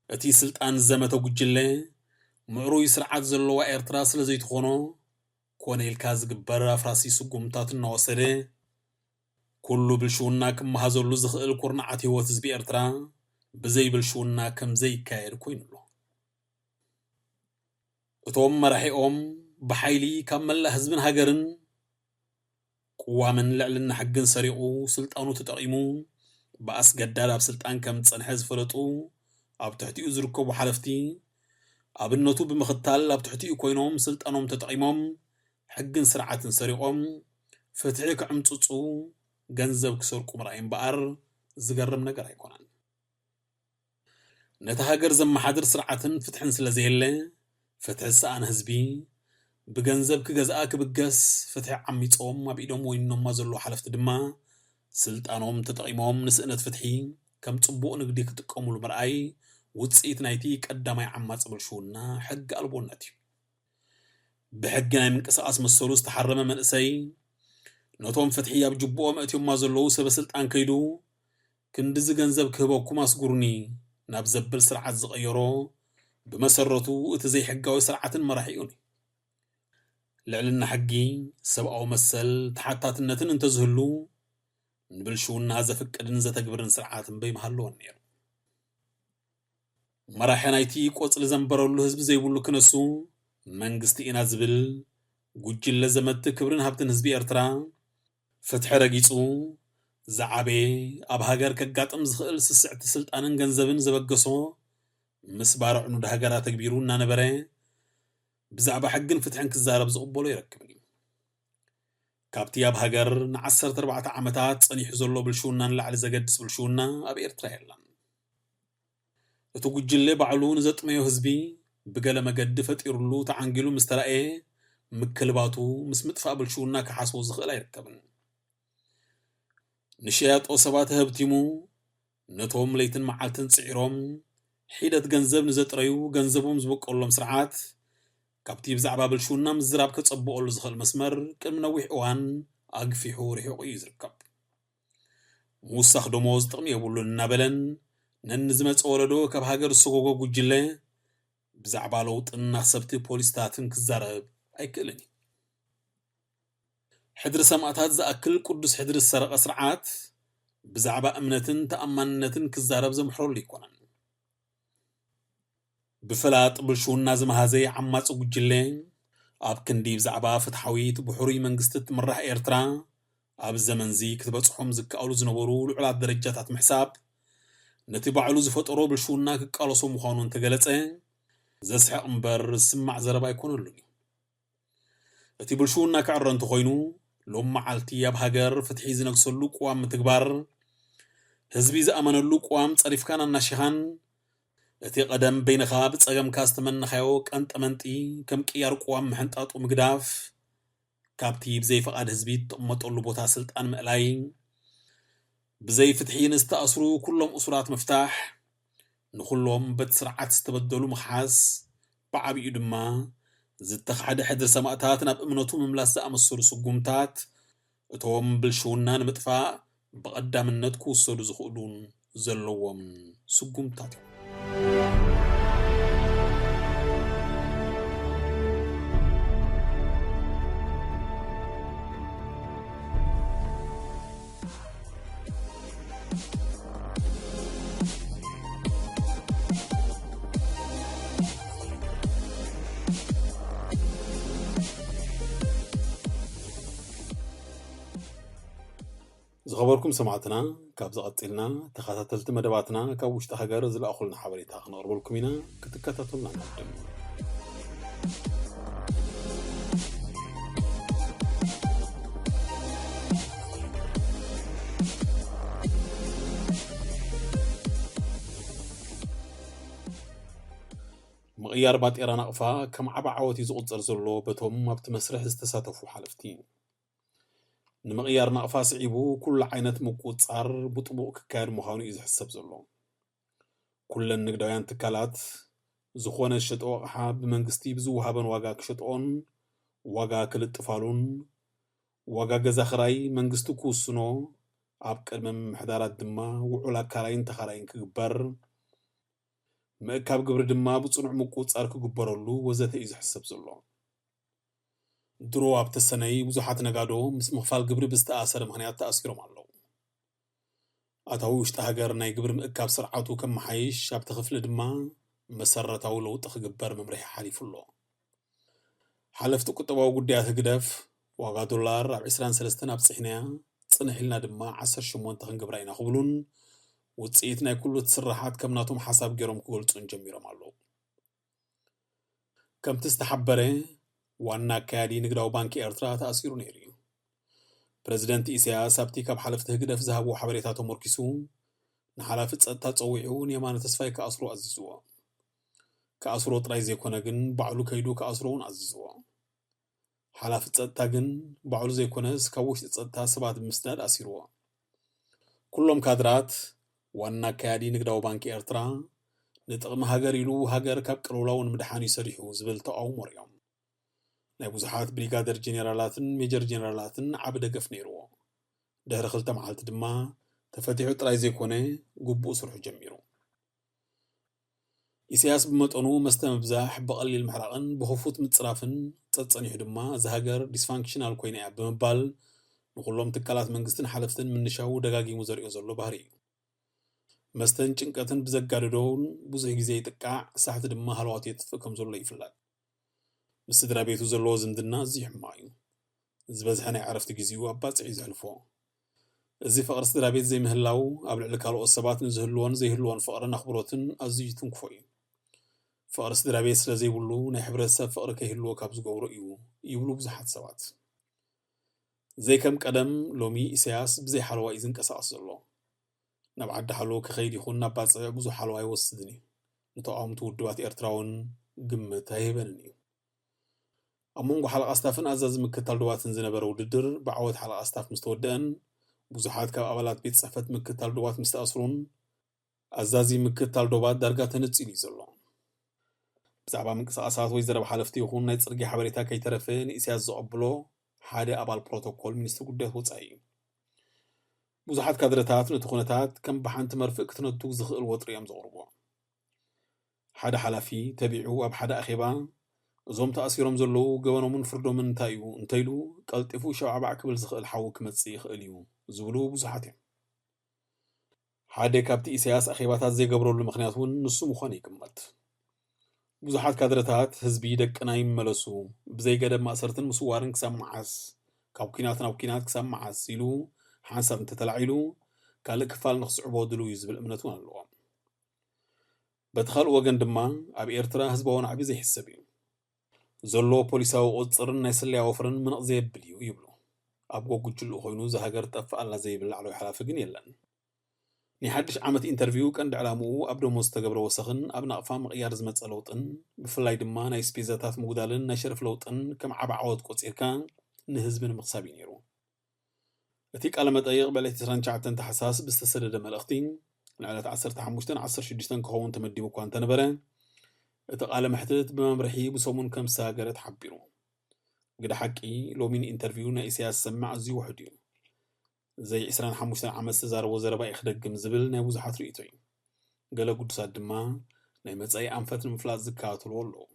እቲ ስልጣን ዝዘመተ ጉጅለ፣ ምዕሩይ ስርዓት ዘለዋ ኤርትራ ስለ ዘይትኾኖ፣ ኮነ ኢልካ ዝግበር ኣፍራሲ ስጉምታት እናወሰደ፣ ኩሉ ብልሽውና ክመሃዘሉ ዝኽእል ኩርናዓት ህይወት ህዝቢ ኤርትራ ብዘይ ብልሽውና ከም ዘይካየድ ኮይኑ ኣሎ። እቶም መራሒኦም ብሓይሊ ካብ መላእ ህዝብን ሃገርን ቅዋምን ልዕልና ሕግን ሰሪቑ ስልጣኑ ተጠቒሙ ብኣስገዳድ ኣብ ስልጣን ከም ዝጸንሐ ዝፈለጡ ኣብ ትሕቲኡ ዝርከቡ ሓለፍቲ ኣብነቱ ብምኽታል ኣብ ትሕቲኡ ኮይኖም ስልጣኖም ተጠቒሞም ሕግን ስርዓትን ሰሪቖም ፍትሒ ክዕምጽጹ ገንዘብ ክሰርቁ ምርኣይ እምበኣር ዝገርም ነገር ኣይኮነን። ነቲ ሃገር ዘመሓድር ስርዓትን ፍትሕን ስለ ዘየለ ፍትሒ ዝሰኣነ ህዝቢ ብገንዘብ ክገዝኣ ክብገስ ፍትሒ ዓሚጾም ኣብ ኢዶም ወኒኖማ ዘለዉ ሓለፍቲ ድማ ስልጣኖም ተጠቒሞም ንስእነት ፍትሒ ከም ጽቡቕ ንግዲ ክጥቀሙሉ ምርኣይ ውጽኢት ናይቲ ቀዳማይ ዓማጺ ብልሽውና ሕጊ ኣልቦነት እዩ። ብሕጊ ናይ ምንቅስቓስ መሰሉ ዝተሓረመ መንእሰይ ነቶም ፍትሒ ኣብ ጅብኦም ኣእትዮማ ዘለዉ ሰበ ስልጣን ከይዱ ክንድዚ ገንዘብ ክህበኩም ኣስጉሩኒ ናብ ዘብል ስርዓት ዝቐየሮ ብመሰረቱ እቲ ዘይሕጋዊ ስርዓትን መራሒኡን እዩ። ልዕልና ሕጊ፣ ሰብኣዊ መሰል፣ ተሓታትነትን እንተዝህሉ ንብልሽውና ዘፍቅድን ዘተግብርን ስርዓት እምበይ ምሃለወን ነይሩ። መራሒ ናይቲ ቆጽሊ ዘንበረሉ ህዝቢ ዘይብሉ ክነሱ መንግስቲ ኢና ዝብል ጉጅለ ዘመቲ ክብርን ሃብትን ህዝቢ ኤርትራ ፍትሒ ረጊጹ ዝዓበየ ኣብ ሃገር ከጋጥም ዝኽእል ስስዕቲ ስልጣንን ገንዘብን ዘበገሶ ምስ ባርዕ ኑድ ሃገራ ተግቢሩ እናነበረ ብዛዕባ ሕግን ፍትሕን ክዛረብ ዝቕበሎ ይረክብን እዩ። ካብቲ ኣብ ሃገር ንዓሰርተ ኣርባዕተ ዓመታት ጸኒሑ ዘሎ ብልሽውና ንላዕሊ ዘገድስ ብልሽውና ኣብ ኤርትራ የለን። እቲ ጉጅለ ባዕሉ ንዘጥመዮ ህዝቢ ብገለ መገዲ ፈጢሩሉ ተዓንጊሉ ምስ ተራእየ ምክልባቱ ምስ ምጥፋእ ብልሽውና ክሓስቦ ዝኽእል ኣይርከብን። ንሸያጦ ሰባት ተሀብቲሙ ነቶም ለይትን መዓልትን ጽዒሮም ሒደት ገንዘብ ንዘጥረዩ ገንዘቦም ዝበቀሎም ስርዓት ካብቲ ብዛዕባ ብልሽውና ምዝራብ ከጸብቐሉ ዝኽእል መስመር ቅድሚ ነዊሕ እዋን ኣግፊሑ ርሒቑ እዩ ዝርከብ። ምውሳኽ ደሞዝ ጥቕሚ የብሉን እናበለን ነንዝመጸ ወለዶ ካብ ሃገር ዝሰጎጎ ጉጅለ ብዛዕባ ለውጥን ኣኽሰብቲ ፖሊስታትን ክዛረብ ኣይክእልን እዩ። ሕድሪ ሰማእታት ዝኣክል ቅዱስ ሕድሪ ዝሰረቐ ስርዓት ብዛዕባ እምነትን ተኣማንነትን ክዛረብ ዘምሕረሉ ኣይኮነን። ብፍላጥ ብልሽውና ዝመሃዘ ዓማጺ ጉጅለ ኣብ ክንዲ ብዛዕባ ፍትሓዊት ብሕሩይ መንግስቲ እትምራሕ ኤርትራ ኣብ ዘመንዚ ክትበጽሖም ዝከኣሉ ዝነበሩ ልዑላት ደረጃታት ምሕሳብ ነቲ ባዕሉ ዝፈጠሮ ብልሽውና ክቃለሶ ምዃኑ እንተገለጸ ዘስሕቕ እምበር ዝስማዕ ዘረባ ኣይኮነሉን እዩ። እቲ ብልሽውና ክዕረ እንተኾይኑ ሎም መዓልቲ ኣብ ሃገር ፍትሒ ዝነግሰሉ ቅዋም ምትግባር ህዝቢ ዝኣመነሉ ቅዋም ጸሪፍካን ኣናሺኻን እቲ ቀደም በይንኻ ብጸገምካ ዝተመነኻዮ ቀንጠመንጢ ከም ቅያር ቅዋም ምሕንጣጡ ምግዳፍ ካብቲ ብዘይ ፍቓድ ህዝቢ እትቕመጠሉ ቦታ ስልጣን ምእላይ ብዘይ ፍትሒ ንዝተኣስሩ ኩሎም እሱራት ምፍታሕ ንኹሎም በቲ ስርዓት ዝተበደሉ ምኽሓስ ብዓብዩ ድማ ዝተኻሕደ ሕድሪ ሰማእታት ናብ እምነቱ ምምላስ ዝኣመሰሉ ስጉምታት እቶም ብልሽውና ንምጥፋእ ብቐዳምነት ክውሰዱ ዝኽእሉን ዘለዎም ስጉምታት እዮም። ዝኸበርኩም ሰማዕትና፣ ካብ ዝቐጺልና ተኸታተልቲ መደባትና ካብ ውሽጢ ሃገር ዝለኣኹልና ሓበሬታ ክነቕርበልኩም ኢና። ክትከታተሉና ንዕድም። ምቕያር ባጤራ ናቕፋ ከም ዓቢ ዓወት እዩ ዝቑጸር ዘሎ በቶም ኣብቲ መስርሕ ዝተሳተፉ ሓለፍቲ። ንምቕያር ናቕፋ ስዒቡ ኩሉ ዓይነት ምቁጽጻር ብጥቡቕ ክካየድ ምዃኑ እዩ ዝሕሰብ ዘሎ። ኩለን ንግዳውያን ትካላት ዝኾነ ዝሸጠኦ ኣቕሓ ብመንግስቲ ብዝወሃበን ዋጋ ክሸጥኦን ዋጋ ክልጥፋሉን ዋጋ ገዛ ክራይ መንግስቲ ክውስኖ ኣብ ቅድመ ምምሕዳራት ድማ ውዑል ኣካላይን ተኻራይን ክግበር ምእካብ ግብሪ ድማ ብጽኑዕ ምቁጽጻር ክግበረሉ ወዘተ እዩ ዝሕሰብ ዘሎ። ድሮ ኣብ ተሰነይ ብዙሓት ነጋዶ ምስ ምኽፋል ግብሪ ብዝተኣሰረ ምኽንያት ተኣሲሮም ኣለዉ። ኣታዊ ውሽጢ ሃገር ናይ ግብሪ ምእካብ ስርዓቱ ከመሓይሽ፣ ኣብቲ ክፍሊ ድማ መሰረታዊ ለውጢ ክግበር መምርሒ ሓሊፉ ኣሎ። ሓለፍቲ ቁጠባዊ ጉዳያት ህግደፍ፣ ዋጋ ዶላር ኣብ ዕስራን ሰለስተን ኣብፂሕናያ፣ ፅንሕ ኢልና ድማ ዓሰርተ ሸሞንተ ክንገብራ ኢና ክብሉን ውፅኢት ናይ ኩሉ እቲ ስራሓት ከም ናቶም ሓሳብ ገይሮም ክገልፁን ጀሚሮም ኣለዉ። ከምቲ ዝተሓበረ፣ ዋና ኣካያዲ ንግዳዊ ባንኪ ኤርትራ ተኣሲሩ ነይሩ እዩ። ፕረዚደንት ኢሳያስ ኣብቲ ካብ ሓለፍቲ ህግደፍ ዝሃብዎ ሓበሬታ ተመርኪሱ፣ ንሓላፊ ጸጥታ ጸዊዑ ንየማነ ተስፋይ ክኣስሮ ኣዚዝዎ። ክኣስሮ ጥራይ ዘይኮነ ግን፣ ባዕሉ ከይዱ ክኣስሮ እውን ኣዚዝዎ። ሓላፊ ጸጥታ ግን፣ ባዕሉ ዘይኮነስ ካብ ውሽጢ ጸጥታ ሰባት ብምስዳድ ኣሲርዎ። ኩሎም ካድራት፣ ዋና ኣካያዲ ንግዳዊ ባንኪ ኤርትራ፣ ንጥቕሚ ሃገር ኢሉ ሃገር ካብ ቅልውላው ንምድሓን እዩ ሰሪሑ ዝብል ተቓውሞ ኣርእዮም። ናይ ብዙሓት ብሪጋደር ጄኔራላትን ሜጀር ጄኔራላትን ዓቢ ደገፍ ነይርዎ። ድሕሪ ክልተ መዓልቲ ድማ ተፈቲሑ ጥራይ ዘይኮነ፣ ግቡእ ስርሑ ጀሚሩ። ኢሳያስ ብመጠኑ መስተ ምብዛሕ፣ ብቐሊል ምሕራቕን ብኽፉት ምጽራፍን ጸጸኒሑ ድማ፣ እዛ ሃገር ዲስፋንክሽናል ኮይና እያ ብምባል፣ ንኹሎም ትካላት መንግስትን ሓለፍትን ምንሻው ደጋጊሙ ዘርእዮ ዘሎ ባህሪ እዩ። መስተን ጭንቀትን ብዘጋድዶን ብዙሕ ግዜ ይጥቃዕ፣ ሳሕቲ ድማ ሃለዋቱ የጥፍእ ከም ዘሎ ይፍለጥ። ምስ ስድራ ቤቱ ዘለዎ ዝምድና ኣዝዩ ሕማቕ እዩ። ዝበዝሐ ናይ ዕረፍቲ ግዜኡ ኣብ ባጽዕ እዩ ዘሕልፎ። እዚ ፍቕሪ ስድራ ቤት ዘይምህላው፣ ኣብ ልዕሊ ካልኦት ሰባት ንዝህልዎን ዘይህልዎን ፍቕርን ኣኽብሮትን ኣዝዩ ይትንክፎ እዩ። ፍቕሪ ስድራ ቤት ስለ ዘይብሉ፣ ናይ ሕብረተሰብ ፍቕሪ ከይህልዎ ካብ ዝገብሮ እዩ፣ ይብሉ ብዙሓት ሰባት። ዘይከም ቀደም፣ ሎሚ ኢሳያስ ብዘይ ሓለዋ እዩ ዝንቀሳቐስ ዘሎ። ናብ ዓዲ ሓሎ ክኸይድ ይኹን ናብ ባጽዕ ብዙሕ ሓለዋ ኣይወስድን እዩ። ንተቓወምቲ ውድባት ኤርትራ እውን ግምት ኣይህበንን እዩ። ኣብ መንጎ ሓለቓ ስታፍን ኣዛዚ ምክትታል ዶባትን ዝነበረ ውድድር ብዓወት ሓለቓ ስታፍ ምስ ተወደአን፣ ብዙሓት ካብ ኣባላት ቤት ጽሕፈት ምክትታል ዶባት ምስ ተኣስሩን፣ ኣዛዚ ምክትታል ዶባት ዳርጋ ተነጺሉ እዩ ዘሎ። ብዛዕባ ምንቅስቓሳት ወይ ዘረባ ሓለፍቲ ይኹን ናይ ጽርግያ ሓበሬታ ከይተረፈ ንኢሳያስ ዘቐብሎ ሓደ ኣባል ፕሮቶኮል ሚኒስትሪ ጉዳያት ወጻኢ እዩ። ብዙሓት ካድረታት ነቲ ኩነታት ከም ብሓንቲ መርፍእ ክትነቱ ዝኽእል ወጥሪ እዮም ዘቕርብዎ። ሓደ ሓላፊ ተቢዑ ኣብ ሓደ ኣኼባ፣ "እዞም ተኣሲሮም ዘለዉ ገበኖምን ፍርዶምን እንታይ እዩ?" እንተኢሉ፣ ቀልጢፉ ሸባዕባዕ ክብል ዝኽእል ሓዊ ክመጽእ ይኽእል እዩ ዝብሉ ብዙሓት እዮም። ሓደ ካብቲ ኢሳያስ ኣኼባታት ዘይገብረሉ ምኽንያት እውን ንሱ ምዃኑ ይግመት። ብዙሓት ካድረታት ህዝቢ፣ "ደቅና ይመለሱ፣ ብዘይ ገደብ ማእሰርትን ምስዋርን ክሳብ መዓስ? ካብ ኲናት ናብ ኲናት ክሳብ መዓስ?" ኢሉ ሓንሳብ እንተተላዒሉ፣ ካልእ ክፋል ንኽስዕቦ ድሉው እዩ ዝብል እምነት እውን ኣለዎም። በቲ ካልእ ወገን ድማ፣ ኣብ ኤርትራ ህዝባዊ ናዕቢ ዘይሕሰብ እዩ። ዘሎ ፖሊሳዊ ቁጽጽርን ናይ ስለያ ወፍርን ምንቕ ዘየብል እዩ ይብሉ። ኣብ ጎ ጉጅልኡ ኮይኑ እዛ ሃገር ትጠፍእ ኣላ ዘይብል ላዕለዋይ ሓላፊ ግን የለን። ናይ ሓድሽ ዓመት ኢንተርቪው ቀንዲ ዕላምኡ ኣብ ደሞዝ ዝተገብረ ወሰኽን ኣብ ናቕፋ ምቕያር ዝመጸ ለውጥን፣ ብፍላይ ድማ ናይ ስፔዛታት ምጉዳልን ናይ ሸርፊ ለውጥን ከም ዓቢ ዓወት ቆጺርካ ንህዝቢ ንምኽሳብ እዩ ነይሩ። እቲ ቃለ መጠይቕ ብዕለት ዕስራን ትሽዓተን ታሕሳስ ብዝተሰደደ መልእኽቲ፣ ንዕለት ዓሰርተ ሓሙሽተን ዓሰርተ ሽዱሽተን ክኸውን ተመዲቡ እኳ እንተነበረ፣ እቲ ቃለ መሕትት ብመምርሒ ብሰሙን ከም ዝተሰጋገረ ተሓቢሩ። ግደ ሓቂ፣ ሎሚ ንኢንተርቪው ናይ ኢሳያስ ዝሰምዕ ኣዝዩ ውሑድ እዩ። ዘይ ዕስራን ሓሙሽተን ዓመት ዝተዛረቦ ዘረባ እዩ ክደግም ዝብል ናይ ብዙሓት ርእይቶ እዩ። ገለ ግዱሳት ድማ ናይ መጻኢ ኣንፈት ንምፍላጥ ዝከታተልዎ ኣለዉ።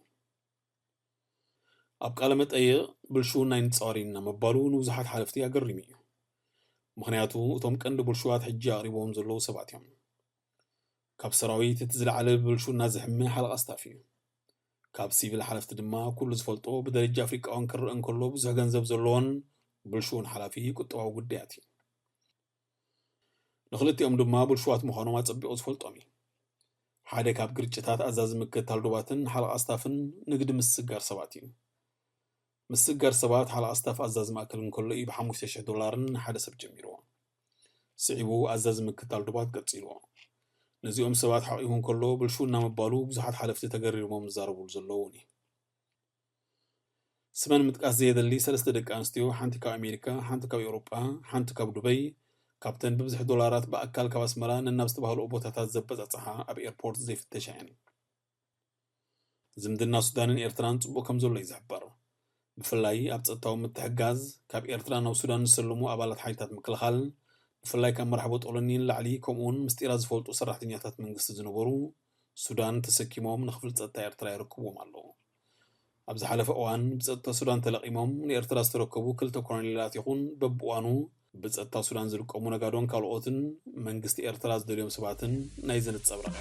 ኣብ ቃለ መጠይቕ ብልሽውና ኣይንጻወርን ኢና ምባሉ ንብዙሓት ሓለፍቲ ኣገሪሙ እዩ። ምኽንያቱ እቶም ቀንዲ ብልሽዋት ሕጂ ኣቕሪቦም ዘለዉ ሰባት እዮም። ካብ ሰራዊት እቲ ዝለዓለ ብብልሽውና ዝሕመ ሓለቓ ስታፍ እዩ። ካብ ሲቪል ሓለፍቲ ድማ ኩሉ ዝፈልጦ ብደረጃ ኣፍሪቃ እውን ክረአ እንከሎ ብዙሕ ገንዘብ ዘለዎን ብልሽውን ሓላፊ ቁጠባዊ ጉዳያት እዩ። ንኽልቲኦም ድማ ብልሽዋት ምዃኖም ኣጸቢቑ ዝፈልጦም እዩ። ሓደ ካብ ግርጭታት ኣዛዚ ምክትታል ዶባትን ሓለቓ ስታፍን ንግዲ ምስግጋር ሰባት እዩ። ምስግጋር ሰባት ሓለቓ ስታፍ ኣዛዚ ማእከል እንከሎ እዩ ብሓሙሽተ ሽሕ ዶላርን ንሓደ ሰብ ጀሚርዎ። ስዒቡ ኣዛዚ ምክትታል ዶባት ቀጺልዎ። ነዚኦም ሰባት ሓቒፉ እንከሎ ብልሽውና ምባሉ ብዙሓት ሓለፍቲ ተገሪሞም ዝዛረብሉ ዘለዉ እውን እዩ። ስመን ምጥቃስ ዘየደሊ ሰለስተ ደቂ ኣንስትዮ፣ ሓንቲ ካብ ኣሜሪካ፣ ሓንቲ ካብ ኤውሮጳ፣ ሓንቲ ካብ ዱበይ፣ ካብተን ብብዝሒ ዶላራት ብኣካል ካብ ኣስመራ ነናብ ዝተባህልኦ ቦታታት ዘበጻጽሓ ኣብ ኤርፖርት ዘይፍተሻ እየን። ዝምድና ሱዳንን ኤርትራን ጽቡቕ ከም ዘሎ እዩ ዝሕበር። ብፍላይ ኣብ ጸጥታዊ ምትሕግጋዝ፣ ካብ ኤርትራ ናብ ሱዳን ዝሰለሙ ኣባላት ሓይልታት ምክልኻል፣ ብፍላይ ካብ መራሕቦ ጦሎኒ ንላዕሊ፣ ከምኡውን ምስጢራት ዝፈልጡ ሰራሕተኛታት መንግስቲ ዝነበሩ ሱዳን ተሰኪሞም ንክፍሊ ጸጥታ ኤርትራ የረክብዎም ኣለዉ። ኣብ ዝሓለፈ እዋን ብጸጥታ ሱዳን ተለቒሞም ንኤርትራ ዝተረከቡ ክልተ ኮሎኔላት ይኹን በብእዋኑ ብጸጥታ ሱዳን ዝልቀሙ ነጋዶን ካልኦትን መንግስቲ ኤርትራ ዝደልዮም ሰባትን ናይዚ ንጸብራቕ።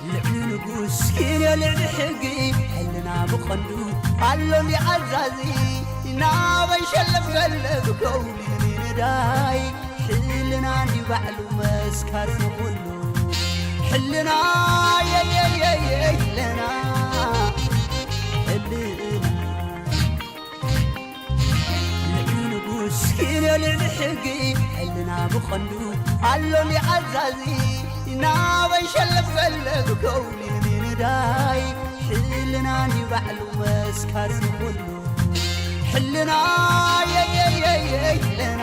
ልዕሊ ንጉስ ኪንዮ ልዕሊ ሕጊ ሕልና ብቐንዱ ኣሎኒ ኣዛዚ ናበይ ሸለብ ሸለብ ከውሊ ንዳይ ሕልና እንዲ ባዕሉ መስካሪ ንኹሉ ሕልና የየየየ ሕልና ሕልና ልዕሊ ንጉስ ኪንዮ ልዕሊ ሕጊ ሕልና ብቐንዱ ኣሎኒ ኣዛዚ ናበይ ሸለብ ሸለብ ከውሊ ንዳይ ሕልና እንዲ ባዕሉ መስካሪ ንኹሉ ሕልና የየየየ ሕልና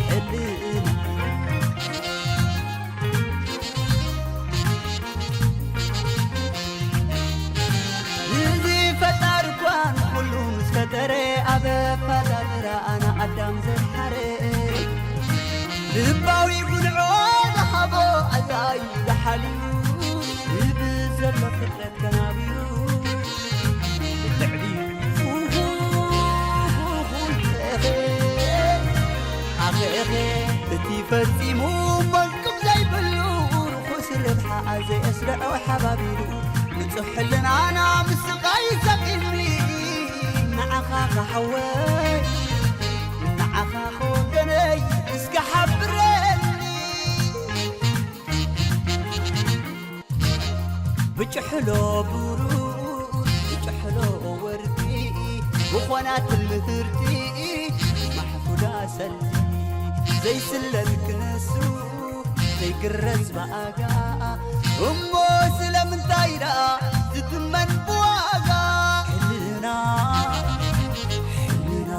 ሕልና እዚ ፈጣሪ እኳ ንኹሉ ምስ ፈጠረ ኣብ ኣፈጣጥራ ኣና ኣዳም ዘድሓረ ልባዊ ጉንዖ ዝሃቦ ኣዛዩ ዝሓልዩ ብዘሎ ፍጥረት ተናብዩ ልዕሊ ኣኸኸ እቲ ፈጺሙ መንቅብ ዘይብሉ ርኹስ ርብሓ ዘየስርዖ ሓባቢሩ ንጹሕ ሕልናና ምስቓይ ሰቒልኒ ንዓኻ ክሓወይ ንዓኻ ክወገነይ እስከ ሓብረኒ ብጭሕሎ ብሩር ብጭሕሎ ወርቂ ብኾና ትልምህርቲ ማሕፉዳ ሰልዲ ዘይስለል ክነሱ ዘይግረዝ ብኣጋ እሞ ስለምንታይ ደኣ ዝትመን ብዋጋ ሕልና ሕልና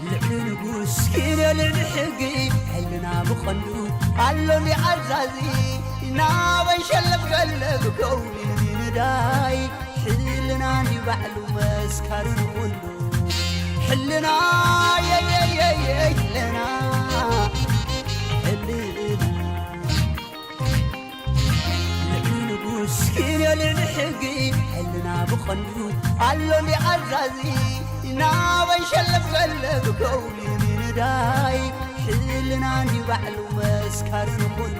ልዕሊ ንጉስ ኪደ ልዕሊ ሕጊ ሕልና ብቐንዱ ኣሎኒ ኣዛዚ ናበይ ሸለብ ሸለብ ከውኒ ንዳይ ሕልና ንባዕሉ መስካሪ ንኹሉ ሕልና የየየየ ሕልና ሕልና ልዕሊ ንጉስ ኪደ ልዕሊ ሕጊ ሕልና ብቐንዱ ኣሎኒ ኣዛዚ ናበይ ሸለብ ሸለብ ከውኒ ንዳይ ሕልና ንባዕሉ መስካሪ ንኹሉ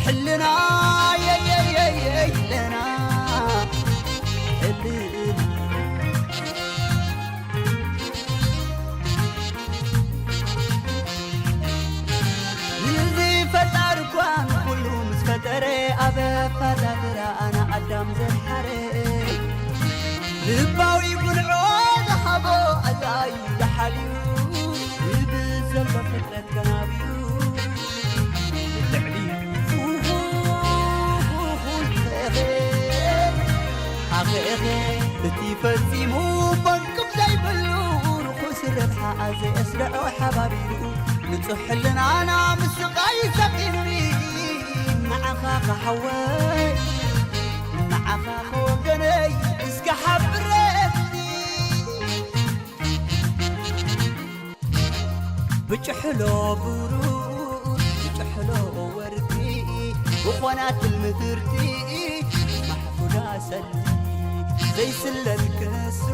ሕልና የየየየ ሕልና ሕልና እዚ ፈጣሪ እኳ ንኹሉ ምስ ፈጠረ ኣብ ኣፈጣጥራ ኣና ኣዳም ዘድሓረ ልባዊ ጉንዖ ዝሃቦ ኣዛዩ ዝሓልዩ ብዘሎ ፍጥረት ከናብዩ ልዕሊ ኣኸኸ እቲ ፈጺሙ መንቅብ ዘይብሉ ርኹስ ረብሓ ዘየስርዖ ሓባቢሩ ንጹሕ ሕልናና ምስቓይ ሰቒልኒ ንዓኻ ክሓወይ ንዓኻ ክወገነይ እስከ ሓብረኒ ብጭሕሎ ብሩር ብጭሕሎ ወርቂ ብኾናትል ምህርቲ ማሕፉዳ ሰልዲ ዘይስለል ክነሱ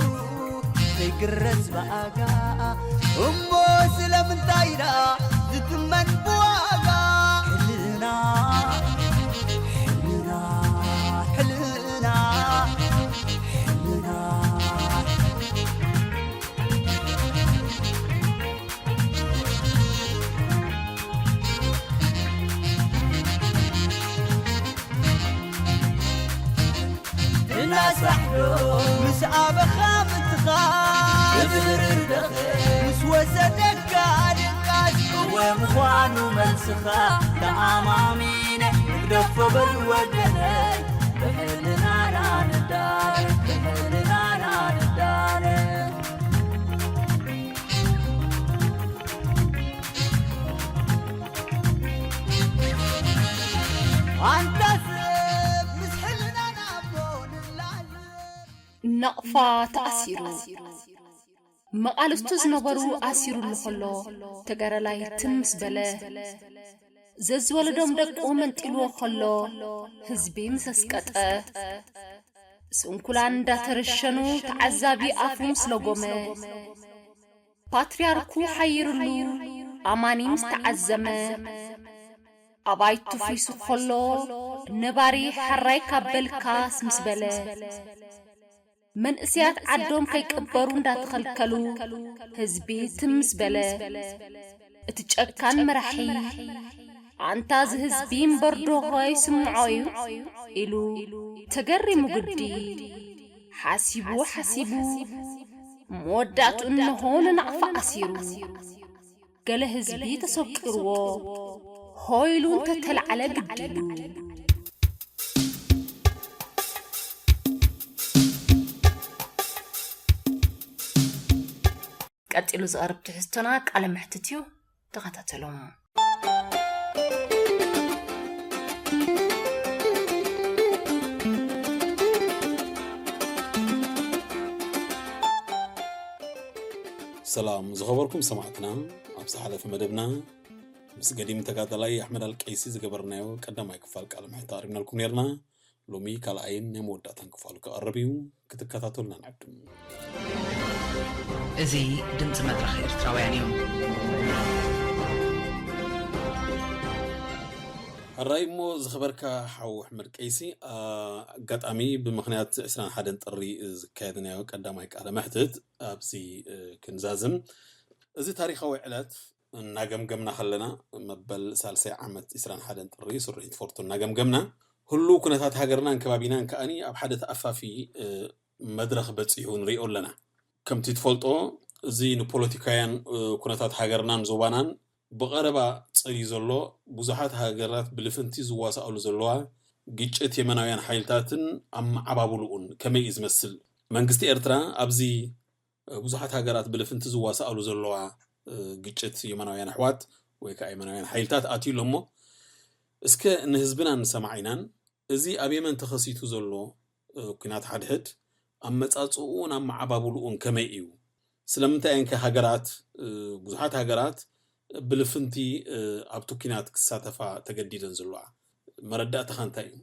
ዘይግረዝ ብኣጋ እሞ ስለምንታይ ደኣ ዝትመን ብዋጋ ሕልና ሕልና ሕልና ሕልና ብናይ ስራሕ ምስ ኣበኻ ምትኻ ክብርርደኽ ምስ ወሰደካ ድቃስ እወ ምዃኑ መልስኻ ተኣማሚነ ንግደፎ በል ወገነይ ብሕልናና ንዳነ ብሕልናና ንዳነ። ኣንታ ሰብ ምስ ሕልናና እሞ ንላዘብ። ናቕፋ ተኣሲሩ። መቓልስቱ ዝነበሩ ኣሲሩሉ ከሎ፣ ተጋዳላይ ትም ምስ በለ፣ ዘዝወለዶም ደቁ መንጢልዎ ከሎ፣ ህዝቢ ምስ ኣስቀጠ፣ ስንኩላን እንዳተረሸኑ ተዓዛቢ ኣፉ ምስ ለጎመ፣ ፓትርያርኩ ሓይሩሉ ኣማኒ ምስ ተዓዘመ፣ ኣባይ ትፍሪሱ ከሎ ነባሪ ሕራይ ካብ በልካስ ምስ በለ፣ መንእሰያት ዓዶም ከይቅበሩ እንዳተኸልከሉ ህዝቢ ትም ምስ በለ፣ እቲ ጨካን መራሒ ኣንታ እዚ ህዝቢ እምበር ዶ ከይስምዖ እዩ ኢሉ ተገሪሙ ግዲ ሓሲቡ ሓሲቡ መወዳእቱ እንሆ ንናቕፋ ኣሲሩ። ገለ ህዝቢ ተሰቂርዎ ሆይሉ እንተተላዕለ ግዲ ኢሉ። ቀጺሉ ዝቐርብ ትሕዝቶና ቃለ መሕትት እዩ። ተኸታተሉ። ሰላም ዝኸበርኩም ሰማዕትና፣ ኣብ ዝሓለፈ መደብና ምስ ገዲም ተጋዳላይ ኣሕመድ ኣልቀይሲ ዝገበርናዮ ቀዳማይ ክፋል ቃለ መሕትት ኣቕሪብናልኩም ነርና። ሎሚ ካልኣይን ናይ መወዳእታን ክፋሉ ክቐርብ እዩ፣ ክትከታተሉና ንዕድም። እዚ ድምፂ መድረኽ ኤርትራውያን እዩ። ሕራይ እሞ ዝኸበርካ ሓው ኣሕመድ ቀይሲ፣ ኣ፣ ኣጋጣሚ ብምኽንያት ዕስራን ሓደን ጥሪ ዝካየድናዮ ቀዳማይ ቃለ መሕትት ኣብዚ፣ እ፣ ክንዛዝም፣ እዚ ታሪኻዊ ዕለት እናገምገምና ከለና፣ መበል ሳልሳይ ዓመት ዕስራን ሓደን ጥሪ ስርሒት ፎርቶ እናገምገምና፣ ህሉው ኩነታት ሃገርናን ከባቢናን ከኣኒ ኣብ ሓደ ተኣፋፊ፣ እ፣ መድረኽ በጺሑ ንሪኦ ኣለና። ከምቲ ትፈልጦ፣ እዚ ንፖለቲካውያን፣ እ፣ ኩነታት ሃገርናን ዞባናን ብቐረባ ጸልዩ ዘሎ፣ ብዙሓት ሃገራት ብልፍንቲ ዝዋሳኣሉ ዘለዋ ግጭት የመናውያን ሓይልታትን ኣመዓባብልኡን ከመይ እዩ ዝመስል? መንግስቲ ኤርትራ ኣብዚ ብዙሓት ሃገራት ብልፍንቲ ዝዋሳኣሉ ዘለዋ፣ እ፣ ግጭት የመናውያን ኣሕዋት ወይ ከዓ የመናውያን ሓይልታት ኣትዩ ኣሎ እሞ፣ እስከ ንህዝብናን ንሰማዒናን እዚ ኣብ የመን ተኸሲቱ ዘሎ፣ እ፣ ኲናት ሓድሕድ ኣመጻጽእኡን ኣመዓባብልኡን ከመይ እዩ? ስለምንታይ እየን ከ ሃገራት፣ እ፣ ብዙሓት ሃገራት ብልፍንቲ፣ እ፣ ኣብቲ ኲናት ክሳተፋ ተገዲደን ዘለዋ? መረዳእታኻ እንታይ እዩ?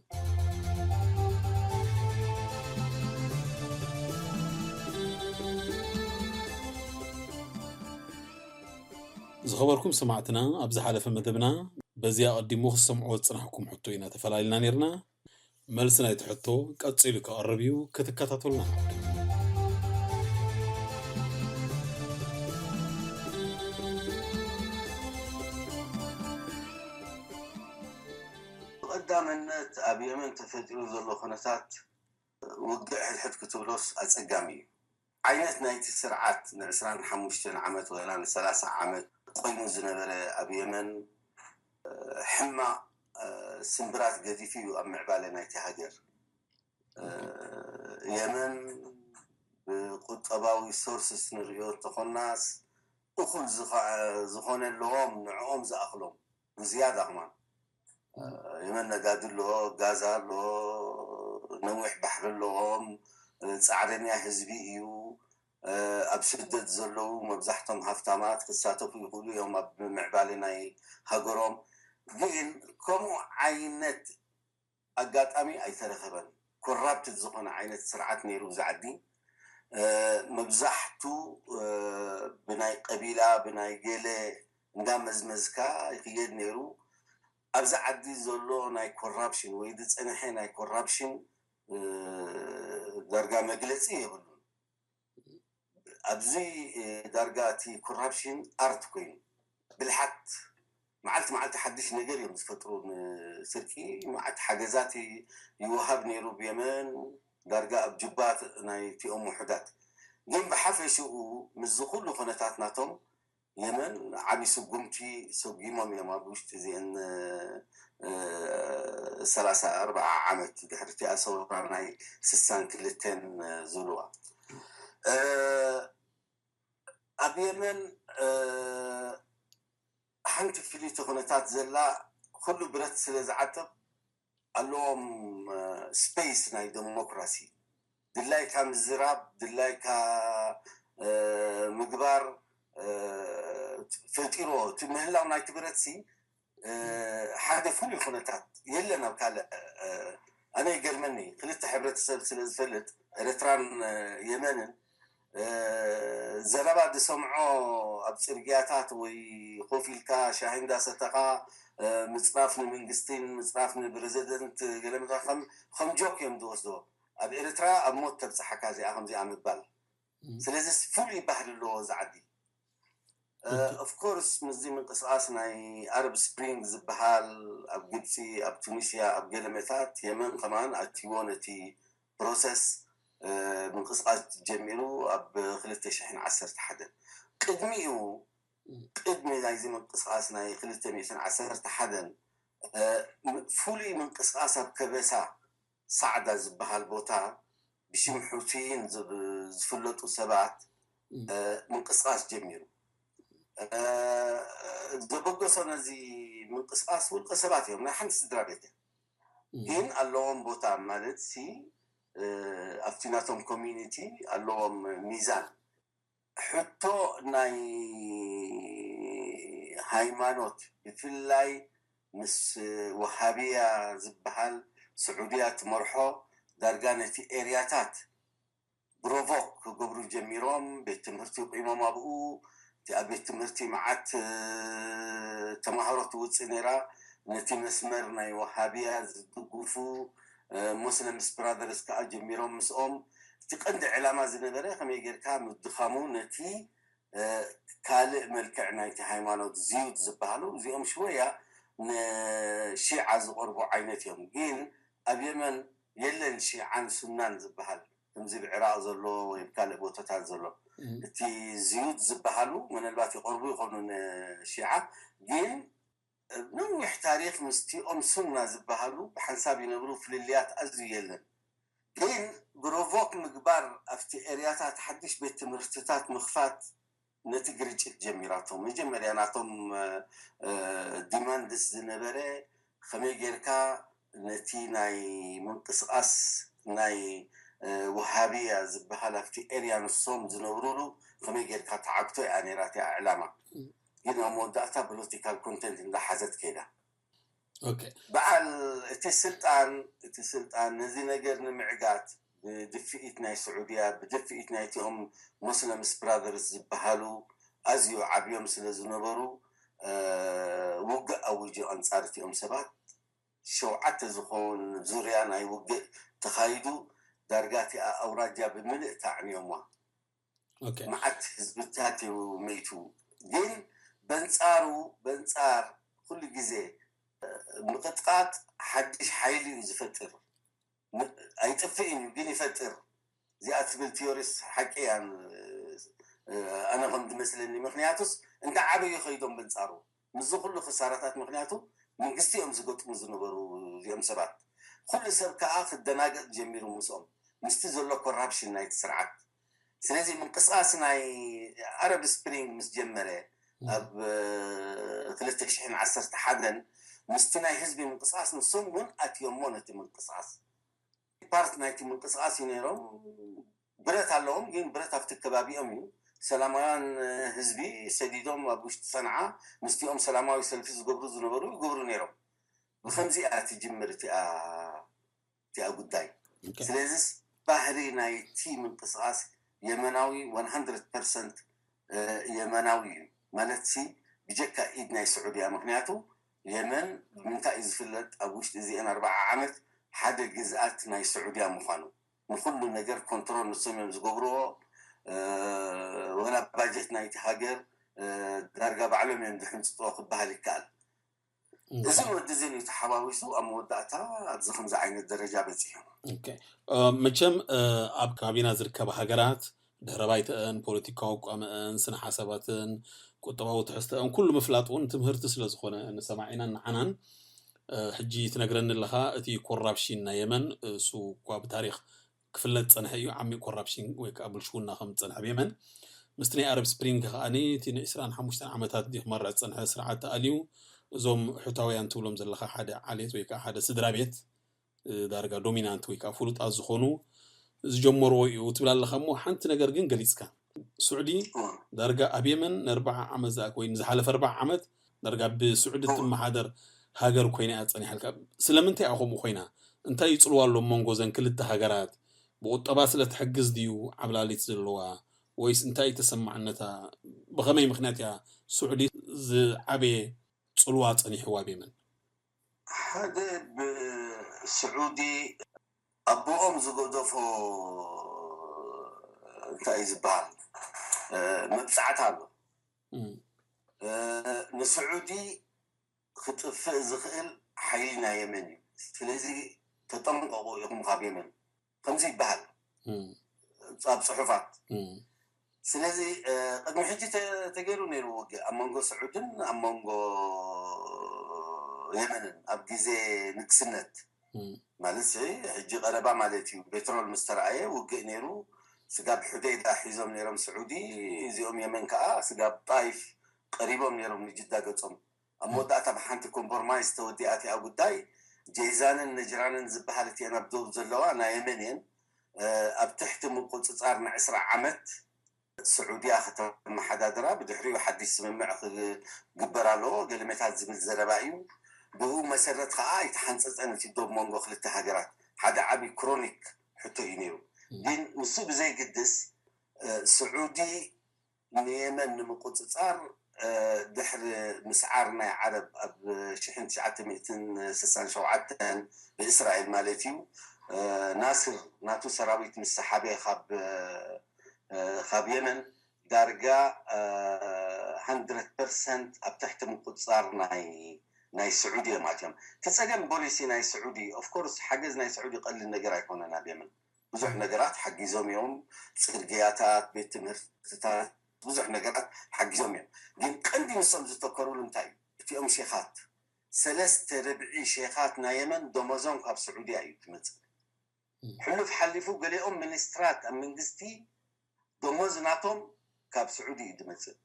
ዝኸበርኩም ሰማዕትና፣ ኣብ ዝሓለፈ መደብና በዚ ኣቐዲሙ ክትሰምዕዎ ዝጸናሕኩም ሕቶ ኢና ተፈላሊና ነይርና። መልሲ ናይቲ ሕቶ ቀጺሉ ክቐርብ እዩ፣ ክትከታተሉና። ብቐዳምነት ኣብ የመን ተፈጢሩ ዘሎ ኩነታት ውግእ ሕድሕድ ክትብሎስ ኣጸጋሚ እዩ። ዓይነት ናይቲ ስርዓት ንዕስራን ሓሙሽተን ዓመት ወላ ንሰላሳ ዓመት ኮይኑ ዝነበረ ኣብ የመን፣ እ፣ ሕማቕ፣ እ፣ ስምብራት ገዲፉ እዩ ኣብ ምዕባለ ናይቲ ሃገር። እ፣ የመን ብቁጠባዊ ሶርስስ ንርእዮ እንተኾናስ እኹል ዝኸ-፣ ዝኾነ ኣለዎም፣ ንዕኦም ዝኣኽሎም ብዝያዳ ከማን። እ፣ የመን ነዳዲ ኣሎ፣ ጋዝ ኣሎ፣ ነዊሕ ባሕሪ ኣለዎም፣ እ፣ ጻዕረኛ ህዝቢ እዩ። እ፣ ኣብ ስደት ዘለዉ መብዛሕቶም ሃፍታማት ክሳተፉ ይኽእሉ እዮም ኣብ ምዕባለ ናይ ሃገሮም። ግን ከምኡ ዓይነት ኣጋጣሚ ኣይተረኸበን። ኮራፕትድ ዝኾነ ዓይነት ስርዓት ነይሩ እዚ ዓዲ። እ፣ መብዛሕቱ፣ እ፣ ብናይ ቀቢላ፣ ብናይ ገለ እንዳመዝመዝካ ይኽየድ ነይሩ። ኣብዚ ዓዲ ዘሎ ናይ ኮራፕሽን ወይ ዝጸንሐ ናይ ኮራፕሽን፣ እ፣ ዳርጋ መግለጺ የብሉን። ኣብዚ፣ እ፣ ዳርጋ እቲ ኮራፕሽን ኣርት ኮይኑ፣ ብልሓት መዓልቲ መዓልቲ ሓድሽ ነገር እዮም ዝፈጥሩ። ንስርቂ መዓት ሓገዛት ይ-፣ ይወሃብ ነይሩ ብየመን። ዳርጋ ኣብ ጅባ ናይቲኦም ውሕዳት። ግን ብሓፈሽኡ ምስዚ ኩሉ ኩነታት ናቶም የመን ዓቢ ስጉምቲ ሰጒሞም እዮም ኣብ ውሽጢ እዚአን ሰላሳ ኣርባዓ ዓመት ድሕሪ እቲኣ ሰውራ ናይ ስሳን ክልተን ዝብልዋ። ኣብ የመን ሓንቲ ፍልይቲ ኩነታት ዘላ፣ ኩሉ ብረት ስለ ዝዓጥቕ ኣለዎም ስፔስ ናይ ዴሞክራሲ። ድላይካ ምዝራብ፣ ድላይካ ምግባር ፈጢሮ እቲ ምህላው ናይቲ ብረትሲ ሓደ ፍሉይ ኩነታት የለን ኣብ ካልእ። ኣነ ይገርመኒ፣ ክልተ ሕብረተሰብ ስለ ዝፈልጥ፣ ኤርትራን የመንን፣ ዘረባ ዝሰምዖ ኣብ ጽርግያታት ወይ ኮፍ ኢልካ ሻሂ እንዳሰተኻ ምጽራፍ ንመንግስቲን ምጽራፍ ንፕረዚደንት ገለመታ ከም ጆክ እዮም ዝወስዶ። ኣብ ኤርትራ ኣብ ሞት ተብጽሓካ እዚኣ ከምዚኣ ምባል። ስለዚ ፍሉይ ባህሊ ኣለዎ እዚ ዓዲ። ኦፍኮርስ ምስዚ ምንቅስቃስ ናይ ኣረብ ስፕሪንግ ዝበሃል ኣብ ግብፂ፣ ኣብ ቱኒስያ፣ ኣብ ገለመታት የመን ከማን ኣትዎ ነቲ ፕሮሰስ ምንቅስቃስ ጀሚሩ ኣብ ክልተ ሽሕን ዓሰርተ ሓደን። ቅድሚኡ፣ ቅድሚ ናይዚ ምንቅስቃስ ናይ ክልተ ሚእትን ዓሰርተ ሓደን ፍሉይ ምንቅስቃስ ኣብ ከበሳ ሳዕዳ ዝበሃል ቦታ ብሽም ሑቲይን ዝብ- ዝፍለጡ ሰባት ምንቅስቃስ ጀሚሩ። ዘበገሶ ነዚ ምንቅስቃስ ውልቀ ሰባት እዮም፣ ናይ ሓንቲ ስድራ ቤት እዮም። ግን ኣለዎም ቦታ ማለት ሲ ኣብቲ ናቶም ኮሚኒቲ ኣለዎም ሚዛን። ሕቶ ናይ ሃይማኖት፣ ብፍላይ ምስ ወሃብያ ዝበሃል ስዑድያ ትመርሖ፣ ዳርጋ ነቲ ኤርያታት ብሮቮክ ክገብሩ ጀሚሮም። ቤት ትምህርቲ ቁሞም ኣብኡ። እቲ ኣብ ቤት ትምህርቲ መዓት ተማሃሮ ትውፅእ ነይራ። ነቲ መስመር ናይ ወሃብያ ዝድግፉ ሞስለምስ ብራደርስ ከዓ ጀሚሮም ምስኦም። እቲ ቀንዲ ዕላማ ዝነበረ ከመይ ጌርካ ምድኻሙ ነቲ ካልእ መልክዕ ናይቲ ሃይማኖት ዝዩድ ዝበሃሉ እዚኦም ሽወያ ንሺዓ ዝቐርቡ ዓይነት እዮም። ግን ኣብ የመን የለን ሺዓን ሱናን ዝበሃል ከምዚ ብዕራቕ ዘሎ ወይ ካልእ ቦታታት ዘሎ። እቲ ዝዩድ ዝበሃሉ ምናልባት ይቐርቡ ይኾኑ ንሺዓ፣ ግን ነዊሕ ታሪኽ ምስቲኦም ሱና ዝበሃሉ ብሓንሳብ ይነብሩ፣ ፍልልያት ኣዝዩ የለን። ግን ብሮቮክ ምግባር ኣብቲ ኤርያታት ሓድሽ ቤት ትምህርትታት ምኽፋት ነቲ ግርጭት ጀሚራቶ። መጀመርያ ናቶም ዲማንድስ ዝነበረ ከመይ ጌርካ ነቲ ናይ ምንቅስቃስ ናይ ወሃብያ ዝበሃል ኣብቲ ኤርያ ንሶም ዝነብሩሉ ከመይ ጌርካ ተዓግቶ እያ ነይራ እቲኣ ዕላማ። ግን ኣብ መወዳእታ ፖለቲካል ኮንተንት እንዳሓዘት ከይዳ። በዓል እቲ ስልጣን እቲ ስልጣን ነዚ ነገር ንምዕጋት ብድፍኢት ናይ ስዑድያ ብድፍኢት ናይቲኦም ሞስለምስ ብራደርስ ዝበሃሉ ኣዝዩ ዓብዮም ስለ ዝነበሩ ውግእ ኣውጆ ኣንጻር እቲኦም ሰባት። ሸውዓተ ዝኸውን ዙርያ ናይ ውግእ ተኻይዱ። ዳርጋ እቲኣ ኣውራጃ ብምልእ ተዕንዮማ። መዓት ህዝብታት እዩ መይቱ። ግን በንጻሩ በንጻር ኩሉ ግዜ ምቕጥቃጥ ሓድሽ ሓይሊ እዩ ዝፈጥር። ኣይጥፍእን እዩ ግን ይፈጥር። እዚኣ ትብል ቲዮሪስ ሓቂ እያ። ኣነ ከም ዝመስለኒ፣ ምክንያቱስ እንዳ ዓበዩ ከይዶም በንጻሩ ምስዚ ኩሉ ክሳራታት፣ ምክንያቱ መንግስቲ እዮም ዝገጥሙ ዝነበሩ እዚኦም ሰባት። ኩሉ ሰብ ከዓ ክደናገጥ ጀሚሩ ምስኦም ምስቲ ዘሎ ኮራፕሽን ናይቲ ስርዓት። ስለዚ ምንቅስቃስ ናይ ኣረብ ስፕሪንግ ምስ ጀመረ ኣብ ክልተ ሽሕን ዓሰርተ ሓደን ምስቲ ናይ ህዝቢ ምንቅስቃስ ንሶም እውን ኣትዮሞ ነቲ ምንቅስቃስ። ፓርት ናይቲ ምንቅስቃስ እዩ ነይሮም። ብረት ኣለዎም ግን ብረት ኣብቲ ከባቢኦም እዩ። ሰላማውያን ህዝቢ ሰዲዶም ኣብ ውሽጢ ሰንዓ ምስቲኦም ሰላማዊ ሰልፊ ዝገብሩ ዝነበሩ ይገብሩ ነይሮም። ብከምዚ እያ ትጅምር እቲኣ እቲኣ ጉዳይ። ስለዚስ ባህሪ ናይቲ ምንቅስቃስ የመናዊ one hundred percent የመናዊ እዩ ማለት ሲ ብጀካ ኢድ ናይ ስዑድያ። ምክንያቱ የመን ብምንታይ እዩ ዝፍለጥ? ኣብ ውሽጢ እዚአን ኣርባዓ ዓመት ሓደ ግዝኣት ናይ ስዑድያ ምዃኑ፣ ንኩሉ ነገር ኮንትሮል ንሶም እዮም ዝገብርዎ። ወላ ባጀት ናይቲ ሃገር ዳርጋ ባዕሎም እዮም ዝሕንፅጥዎ ክበሃል ይከኣል። እዝን ወዲ እዝን እዩ ተሓዋዊሱ ኣብ መወዳእታ ኣብዚ ከምዚ ዓይነት ደረጃ በፂሑ። መቸም ኣብ ከባቢና ዝርከባ ሃገራት ድሕረ ባይተአን ፖለቲካዊ ኣቋምአን ስነ ሓሳባትን ቁጠባዊ ትሕዝተአን ኩሉ ምፍላጥ እውን ትምህርቲ ስለዝኾነ ንሰማዒናን ንዓናን ሕጂ ትነግረኒ ኣለኻ እቲ ኮራፕሽን ናይ የመን እሱ እኳ ብታሪክ ክፍለጥ ዝፀንሐ እዩ። ዓሚቕ ኮራፕሽን ወይ ከዓ ብልሽውና ከም ዝፀንሐ ኣብ የመን ምስቲ ናይ ኣረብ ስፕሪንግ ከዓኒ እቲ ን25 ዓመታት ክመርሕ ዝፀንሐ ስርዓት ተኣልዩ እዞም ሕታውያን ትብሎም ዘለካ ሓደ ዓሌት ወይ ከዓ ሓደ ስድራ ቤት ዳርጋ ዶሚናንት ወይ ከዓ ፍሉጣት ዝኾኑ ዝጀመርዎ እዩ ትብል ኣለካ። እሞ ሓንቲ ነገር ግን ገሊፅካ ስዑዲ ዳርጋ ኣብ የመን ንኣርባዓ ዓመት ዝኣክ ወይ ንዝሓለፈ ኣርባዓ ዓመት ዳርጋ ብስዑዲ ትመሓደር ሃገር ኮይና እያ ፀኒሓልካ። ስለምንታይ እያ ከምኡ ኮይና? እንታይ እዩ ፅልዋ ኣሎ መንጎ ዘን ክልተ ሃገራት? ብቁጠባ ስለ ትሕግዝ ድዩ ዓብላሊት ዘለዋ ወይስ እንታይ እዩ ተሰማዕነታ? ብኸመይ ምክንያት እያ ስዑዲ ዝዓበየ ፅልዋ ፀኒሕዋ ኣብ የመን? ሓደ ብስዑዲ ኣቦኦም ዝገደፎ እንታይ እዩ ዝበሃል መብፃዕታ ኣሎ። ንስዑዲ ክጥፍእ ዝኽእል ሓይሊ ናይ የመን እዩ። ስለዚ ተጠንቀቑ ኢኹም ካብ የመን ከምዚ ይበሃል ኣብ ፅሑፋት። ስለዚ ቅድሚ ሕጂ ተገይሩ ነይሩ ውግእ ኣብ መንጎ ስዑድን ኣብ መንጎ የመንን ኣብ ግዜ ንግስነት ማለት ሕጂ ቀረባ ማለት እዩ። ፔትሮል ምስ ተረኣየ ውግእ ነይሩ። ስጋብ ሑደይዳ ሒዞም ነይሮም ስዑዲ። እዚኦም የመን ከዓ ስጋብ ጣይፍ ቀሪቦም ነይሮም ንጅዳ ገጾም። ኣብ መወዳእታ ብሓንቲ ኮምፕሮማይዝ ተወዲኣ እቲኣ ጉዳይ። ጀይዛንን ነጅራንን ዝበሃል እቲአን ኣብ ደቡብ ዘለዋ ናይ የመን እየን። ኣብ ትሕቲ ምቁፅፃር ንዕስራ ዓመት ስዑድያ ከተመሓዳድራ ብድሕሪኡ ሓድሽ ስምምዕ ክግበር ኣለዎ ገለመታት ዝብል ዘረባ እዩ። ብኡ መሰረት ከዓ ኣይተሓንፀፀን እቲ ዶብ መንጎ ክልተ ሃገራት ሓደ ዓብዪ ክሮኒክ ሕቶ እዩ ነይሩ። ግን ንሱ ብዘይግድስ ስዑዲ ንየመን ንምቁፅፃር ድሕሪ ምስዓር ናይ ዓረብ ኣብ ሽሕን ትሽዓተ ሚእትን ስሳን ሸውዓተን ብእስራኤል ማለት እዩ ናስር ናቱ ሰራዊት ምስ ሰሓበ ካብ የመን ዳርጋ ሃንድረድ ፐርሰንት ኣብ ትሕቲ ምቁፅፃር ናይ ስዑዲ እዮም ኣትዮም። እቲ ፀገም ፖሊሲ ናይ ስዑዲ ኦፍኮርስ ሓገዝ ናይ ስዑዲ ቀሊል ነገር ኣይኮነን ኣብ የመን ብዙሕ ነገራት ሓጊዞም እዮም። ፅርግያታት፣ ቤት ትምህርትታት፣ ብዙሕ ነገራት ሓጊዞም እዮም። ግን ቀንዲ ንሶም ዝተኮሩሉ እንታይ እዩ? እቲኦም ሼኻት ሰለስተ ርብዒ ሼኻት ናይ የመን ደሞዞም ካብ ስዑድያ እዩ ትመፅእ። ሕሉፍ ሓሊፉ ገሊኦም ሚኒስትራት ኣብ መንግስቲ ደሞዝ ናቶም ካብ ስዑዲ እዩ ዝመፅእ።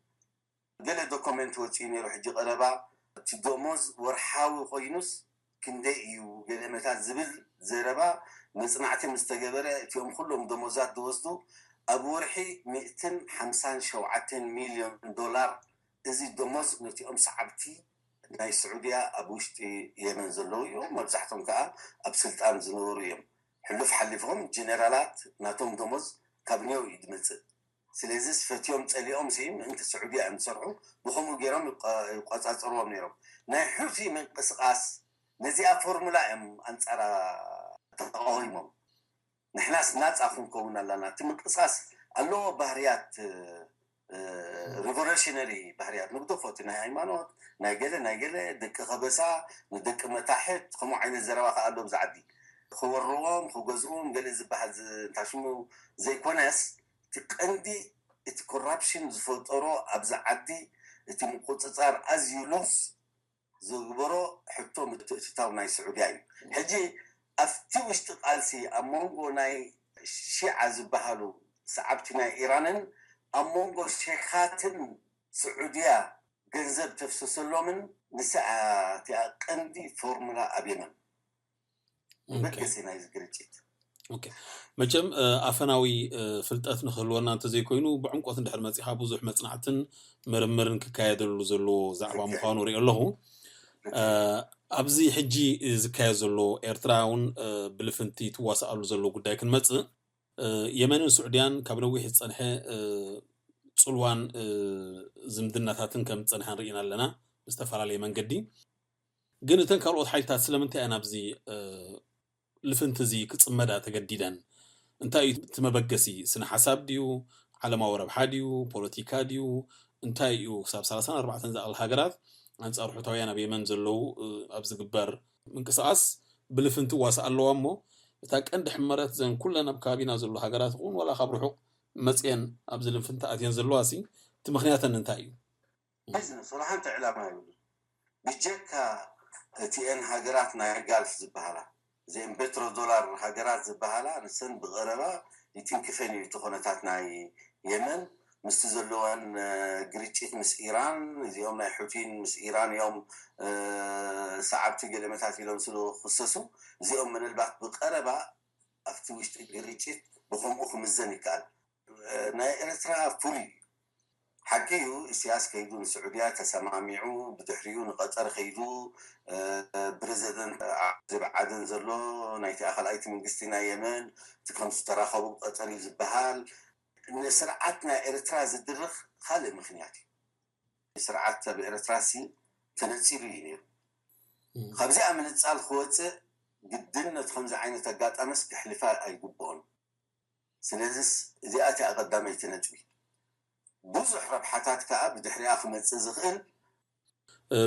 ገለ ዶኮመንት ወፂኡ ነይሩ ሕጂ ቀረባ እቲ ደሞዝ ወርሓዊ ኮይኑስ ክንደይ እዩ ገለመታት ዝብል ዘረባ መፅናዕቲ ምስ ተገበረ እቲኦም ኩሎም ደሞዛት ዝወስዱ ኣብ ወርሒ ሚእትን ሓምሳን ሸውዓተን ሚልዮን ዶላር እዚ ደሞዝ ነቲኦም ሰዓብቲ ናይ ስዑድያ ኣብ ውሽጢ የመን ዘለዉ እዮም። መብዛሕቶም ከዓ ኣብ ስልጣን ዝነበሩ እዮም። ሕሉፍ ሓሊፎም ጀነራላት ናቶም ደሞዝ ካብ ኒው እዩ ዝመፅእ። ስለዚ ፈትዮም ፀሊኦም ሲ ምእንቲ ስዑድያ እዮም ዝሰርሑ። ብከምኡ ገይሮም ይቆፃፀርዎም ነይሮም። ናይ ሑቲ ምንቅስቃስ ነዚኣ ፎርሙላ እዮም ኣንፃራ ተቃዊሞም። ንሕናስ ናፃ ክንከውን ኣለና። እቲ ምንቅስቃስ ኣለዎ ባህርያት ሪቮሉሽነሪ ባህርያት ንግደፎ። እቲ ናይ ሃይማኖት ናይ ገለ ናይ ገለ ደቂ ከበሳ ንደቂ መታሕት ከምኡ ዓይነት ዘረባ ከዓ ኣሎ ብዛ ዓዲ። ክወርዎም ክገዝእዎም ገለ ዝበሃል እንታይ ሽሙ ዘይኮነስ እቲ ቀንዲ እቲ ኮራፕሽን ዝፈጠሮ ኣብዚ ዓዲ እቲ ምቁፅፃር ኣዝዩ ሉዝ ዘግበሮ ሕቶ ምትእትታው ናይ ስዑድያ እዩ። ሕጂ ኣብቲ ውሽጢ ቃልሲ ኣብ መንጎ ናይ ሺዓ ዝበሃሉ ሰዓብቲ ናይ ኢራንን ኣብ መንጎ ሼኻትን ስዑድያ ገንዘብ ተፍሰሰሎምን ንስኣ እቲኣ ቀንዲ ፎርሙላ ኣብ የመን መበገሲ ናይዚ ግርጭት። መቸም ኣፈናዊ ፍልጠት ንክህልወና እንተዘይኮይኑ ብዕምቆት እንድሕር መፂኻ ብዙሕ መፅናዕትን ምርምርን ክካየደሉ ዘለዎ ዛዕባ ምዃኑ ሪኦ ኣለኹ። ኣብዚ ሕጂ ዝካየድ ዘሎ ኤርትራ እውን ብልፍንቲ ትዋሳኣሉ ዘሎ ጉዳይ ክንመፅእ የመንን ስዑድያን ካብ ነዊሕ ዝፀንሐ ፅልዋን ዝምድናታትን ከም ዝፀንሐ ንርኢና ኣለና ብዝተፈላለየ መንገዲ። ግን እተን ካልኦት ሓይልታት ስለምንታይ እየን ኣብዚ ልፍንቲ እዚ ክፅመዳ ተገዲደን? እንታይ እዩ እቲ መበገሲ? ስነ ሓሳብ ድዩ? ዓለማዊ ረብሓ ድዩ? ፖለቲካ ድዩ? እንታይ እዩ ክሳብ ሰላሳን ኣርባዕተን ዝኣኽል ሃገራት ኣንጻር ሑታውያን ኣብ የመን ዘለዉ ኣብ ዝግበር ምንቅስቃስ ብልፍንቲ ዋሳ ኣለዋ እሞ፣ እታ ቀንዲ ሕመረት ዘን ኩለን ኣብ ከባቢና ዘሎ ሃገራት ይኹን ዋላ ካብ ርሑቕ መፅየን ኣብዚ ልፍንቲ ኣትየን ዘለዋ ሲ እቲ ምክንያተን እንታይ እዩ? ቢዝነስ ወላ ሓንቲ ዕላማ የብሉ። ብጀካ እቲኤን ሃገራት ናይ ጋልፍ ዝበሃላ እዚአን ቤትሮ ዶላር ሃገራት ዝበሃላ ንሰን ብቐረባ ይትንክፈን እዩ እቲ ኩነታት ናይ የመን ምስቲ ዘለወን ግርጭት ምስ ኢራን። እዚኦም ናይ ሑቲን ምስ ኢራን እዮም ሰዓብቲ ገለመታት ኢሎም ስለ ክሰሱ እዚኦም ምናልባት ብቐረባ ኣብቲ ውሽጢ ግርጭት ብከምኡ ክምዘን ይከኣል። ናይ ኤርትራ ፍሉይ ሓቂ እዩ። ኢሳያስ ከይዱ ንስዑድያ ተሰማሚዑ ብድሕሪኡ ንቐጠር ከይዱ ፕረዚደንት ዓደን ዘሎ ናይቲ ኣኸልኣይቲ መንግስቲ ናይ የመን እቲ ከም ዝተራኸቡ ቀጠር እዩ ዝበሃል። ንስርዓት ናይ ኤርትራ ዝድርኽ ካልእ ምክንያት እዩ። ስርዓት ኣብ ኤርትራ ሲ ተነፂሉ እዩ ነይሩ። ካብዚኣ ምንፃል ክወፅእ ግድን ነቲ ከምዚ ዓይነት ኣጋጣመስ ክሕልፋ ኣይግብኦን። ስለዚስ እዚኣ እቲኣ ቀዳመይቲ ነጥቢ። ብዙሕ ረብሓታት ከዓ ብድሕሪኣ ክመፅእ ዝኽእል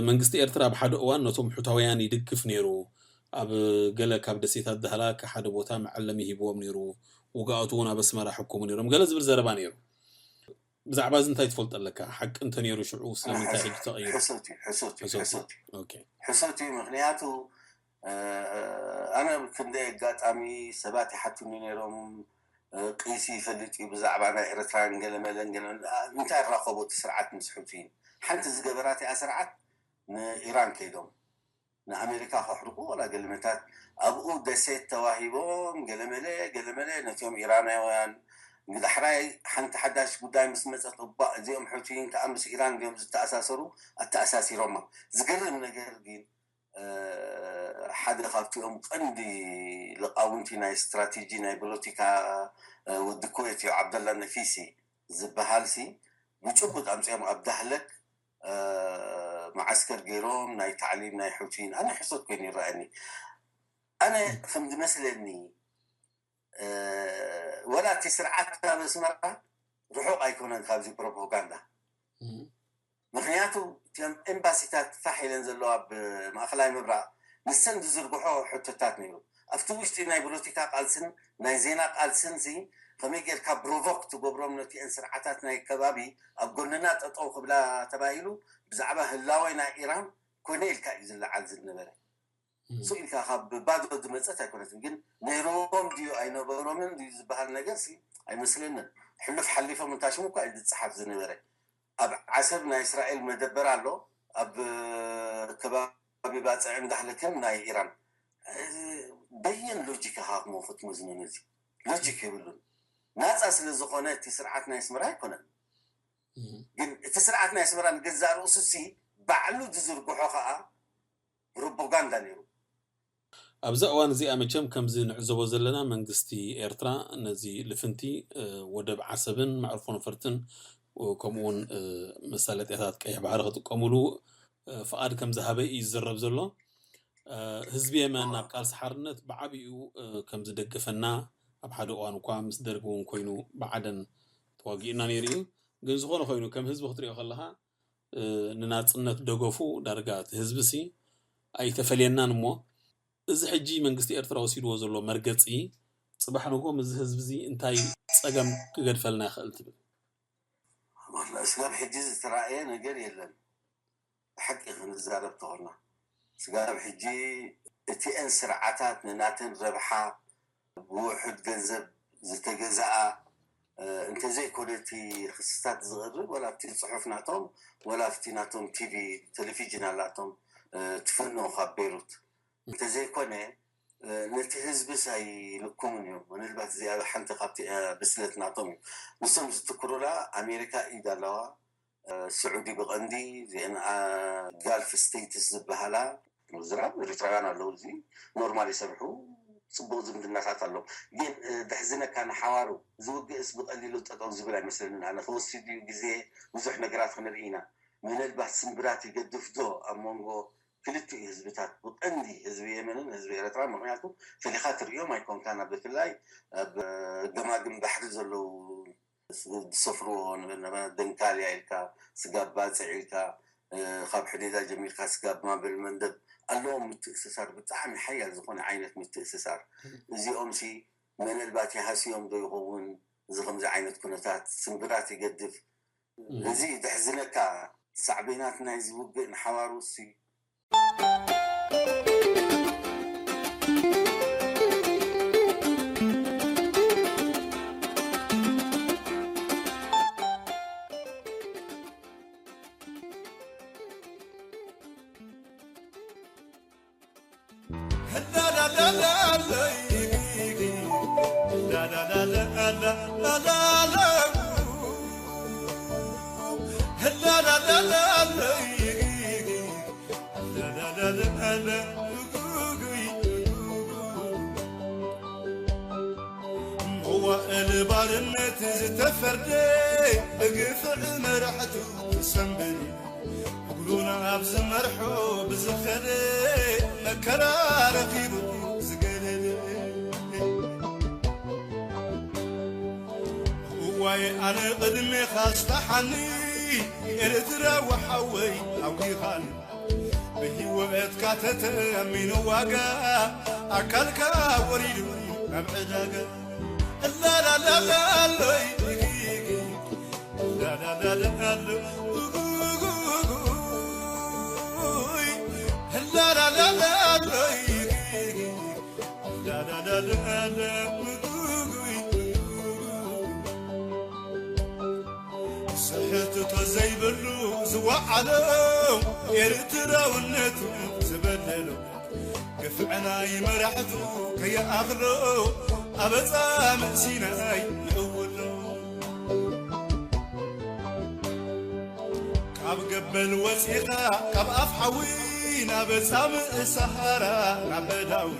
መንግስቲ ኤርትራ ኣብ ሓደ እዋን ነቶም ሑታውያን ይድግፍ ነይሩ፣ ኣብ ገለ ካብ ደሴታት ዳህላክ ሓደ ቦታ መዐለሚ ሂብዎም ነይሩ፣ ውግኣቱ እውን ኣብ ኣስመራ ሕከሙ ነይሮም ገለ ዝብል ዘረባ ነይሩ። ብዛዕባ እዚ እንታይ ትፈልጦ ኣለካ? ሓቂ እንተነይሩ ሽዑ ስለምንታይ ሕጂ ተቐይሩ? ሕሶት እዩ፣ ሕሶት እዩ፣ ሕሶት እዩ። ኦኬ። ሕሶት እዩ፣ ምክንያቱ ኣነ ክንደይ ኣጋጣሚ ሰባት ይሓቱኒ ነይሮም፣ ቂሲ ይፈልጥ እዩ ብዛዕባ ናይ ኤርትራን ገለመለን ገለ እንታይ ራኸቦ እቲ ስርዓት ምስ ሑቲ ሓንቲ ዝገበራ እቲኣ ስርዓት ንኢራን ከይዶም ንኣሜሪካ ከሕርቁ ወላ ገለመታት ኣብኡ ደሴት ተዋሂቦም ገለመለ ገለመለ ነቲኦም ኢራናውያን ንዳሕራይ ሓንቲ ሓዳሽ ጉዳይ ምስ መፀት እባ እዚኦም ሑቲን ከዓ ምስ ኢራን እዮም ዝተኣሳሰሩ ኣተኣሳሲሮማ። ዝገርም ነገር ግን ሓደ ካብቲኦም ቀንዲ ልቃውንቲ ናይ ስትራቴጂ ናይ ፖለቲካ ወዲ ኩዌት እዩ ዓብደላ ነፊሲ ዝበሃል ሲ ብጭቡጥ ኣምፅኦም ኣብ ዳህለክ መዓስከር ገይሮም ናይ ታዕሊም ናይ ሑቲን ኣነ ሕሶት ኮይኑ ይረኣየኒ። ኣነ ከም ዝመስለኒ ወላ እቲ ስርዓት ኣብ ኣስመራ ርሑቕ ኣይኮነን ካብዚ ፕሮፓጋንዳ። ምክንያቱ እቲኦም ኤምባሲታት ፋሕ ኢለን ዘለዋ ኣብ ማእኸላይ ምብራቕ ንሰን ዝዝርግሖ ሕቶታት ነይሩ። ኣብቲ ውሽጢ ናይ ፖለቲካ ቃልስን ናይ ዜና ቃልስን ሲ ከመይ ጌርካ ፕሮቮክ ትገብሮም ነቲአን ስርዓታት ናይ ከባቢ ኣብ ጎንና ጠጠው ክብላ ተባሂሉ ብዛዕባ ህላወ ናይ ኢራን ኮነ ኢልካ እዩ ዝለዓል ዝነበረ። ስቕ ኢልካ ካብ ባዶ ዝመፀት ኣይኮነትን። ግን ነይሮም ድዩ ኣይነበሮምን ድዩ ዝበሃል ነገር ሲ ኣይመስለንን። ሕሉፍ ሓሊፎም እንታ ሽሙ እኳ እዩ ዝፀሓፍ ዝነበረ። ኣብ ዓሰብ ናይ እስራኤል መደበር ኣሎ፣ ኣብ ከባቢ ባፅዕን ዳህለክን ናይ ኢራን። በየን ሎጂክ ኢኻ ክትመዝኖ ነዚ? ሎጂክ የብሉን። ናፃ ስለ ዝኾነ እቲ ስርዓት ናይ ኣስመራ ኣይኮነን። ግን እቲ ስርዓት ናይ ኣስመራ ንገዛእ ርእሱ ሲ ባዕሉ ዝዝርግሖ ከዓ ፕሮፓጋንዳ ነይሩ። ኣብዛ እዋን እዚኣ መቸም ከምዚ ንዕዘቦ ዘለና መንግስቲ ኤርትራ ነዚ ልፍንቲ ወደብ ዓሰብን መዕርፎ ነፈርትን ከምኡውን መሳለጥያታት ቀይሕ ባሕሪ ክጥቀሙሉ ፍቓድ ከም ዝሃበ እዩ ዝዝረብ ዘሎ። ህዝቢ የመን ናብ ቃልሲ ሓርነት ብዓብኡ ከም ዝደገፈና ኣብ ሓደ እዋን እኳ ምስ ደርጊ እውን ኮይኑ ብዓደን ተዋጊኡና ነይሩ እዩ። ግን ዝኾነ ኮይኑ ከም ህዝቢ ክትሪኦ ከለካ ንናፅነት ደገፉ ዳርጋ እቲ ህዝቢ ሲ ኣይተፈልየናን እሞ እዚ ሕጂ መንግስቲ ኤርትራ ወሲድዎ ዘሎ መርገፂ ፅባሕ ንጎ ምስዚ ህዝቢ እዚ እንታይ ፀገም ክገድፈልና ይኽእል ትብል? ስጋብ ሕጂ ዝተራእየ ነገር የለን። ብሓቂ ክንዛረብ ተኾና ስጋብ ሕጂ እቲአን ስርዓታት ንናተን ረብሓ ብውሑድ ገንዘብ ዝተገዝኣ እንተዘይኮነ እቲ ክስታት ዝቕርብ ወላ ኣብቲ ፅሑፍ ናቶም ወላ ኣብቲ ናቶም ቲቪ ቴሌቪዥን ኣላቶም ትፍኖ ካብ ቤሩት እንተዘይኮነ ነቲ ህዝብስ ኣይልኩምን እዮም። ምናልባት እዚኣ ሓንቲ ካብቲ ብስለት ናቶም እዩ። ንሶም ዝትክሩላ ኣሜሪካ ኢድ ኣለዋ። ስዑዲ ብቐንዲ እዚአን ጋልፍ ስቴትስ ዝበሃላ ምዝራብ ኤርትራውያን ኣለዉ። እዚ ኖርማል ይሰርሑ፣ ፅቡቕ ዝምድናታት ኣሎ። ግን ደሕዝነካ ንሓዋሩ ዝውግእስ ብቐሊሉ ጠጠው ዝብል ኣይመስለንን። ኣነ ክወስድ እዩ ግዜ፣ ብዙሕ ነገራት ክንርኢ ኢና። ምናልባት ስምብራት ይገድፍ ዶ ኣብ መንጎ ክልቲኡ ህዝብታት፣ ብቐንዲ ህዝቢ የመንን ህዝቢ ኤርትራ? ምክንያቱ ፈሊኻ ትርእዮም ኣይኮንካን። ኣብ ብፍላይ ኣብ ገማግም ባሕሪ ዘለዉ ዝሰፍርዎ ንበል ደንካልያ ኢልካ ስጋብ ባፅዕ ኢልካ እ፣ ካብ ሕዴዳ ጀሚርካ ስጋብ ማበል መንደብ ኣለዎም ምትእስሳር፣ ብጣዕሚ ሓያል ዝኾነ ዓይነት ምትእስሳር። እዚኦም ሲ መነልባት ይሃስዮም ዶ ይኸውን? እዚ ከምዚ ዓይነት ኩነታት ስምብራት ይገድፍ። እዚ ደሕዝነካ ሳዕቤናት ናይዚ ውግእ ንሓዋሩ ሲ መዋእል ባርነት ዝተፈርደ ብግፍዕ መራሕቱ ዝሰንበደ እግሩ ናብ ዝመርሖ ብዝኸደ መከራ ረኺቡ ዝገደደ እዋይ ኣነ ቅድሜኻ ስታሓኒ ኤርትራዊ ሓወይ ኣውጊኻኒ ብህይወትካ ተተሚኑ ዋጋ ኣካልካ ወሪዱ ናብ ዕዳጋ እላላላላሎይ ላላላላሎ ላላላላሎይ ላላላላሎ ስሕትቶ ዘይብሉ ዝወዓሎ ኤርትራውነቱ ዝበደሎ ግፍዕና ይመራሕቱ ከየኣኽሎ ኣበፃ ምእሲናይ ይእውሎ ካብ ገበል ወፂኻ ካብ ኣፍ ሓዊ ናብ ፃምእ ሰሃራ ናብ በዳዊ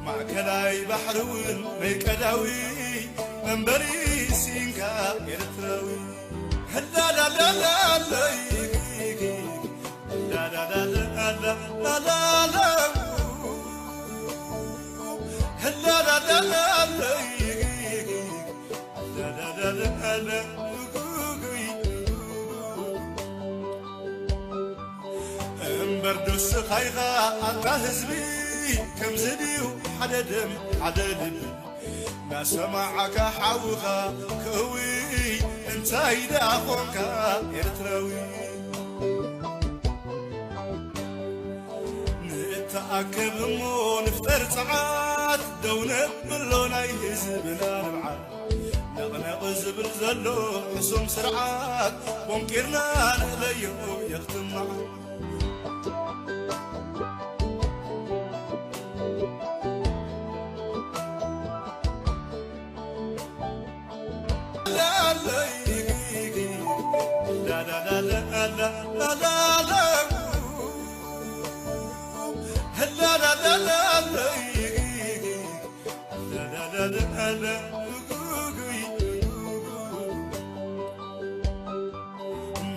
ማእከላይ ባሕሪ እውን ናይ ቀዳዊ መንበሪ ሲንካ ኤርትራዊ ህላላላላሎይ ላላላላላላሎ ህላላላላሎይ ላላላላላ እምበር ዶ ስኻይኻ ኣታ ህዝቢ ከምዚ ድዩ ሓደ ደም ሓደ ልቢ ናሰማዓካ ሓውኻ ክእዊ እንታይ ደኣ ኾንካ ኤርትራዊ ንእተኣከብ እሞ ንፍጠር ጸዓት ደው ነብሎ ናይ ህዝብና ንብዓት ነቕነቕ ዝብል ዘሎ ሕሱም ስርዓት ቦንቂርና ንእለዮ የኽትም መዓት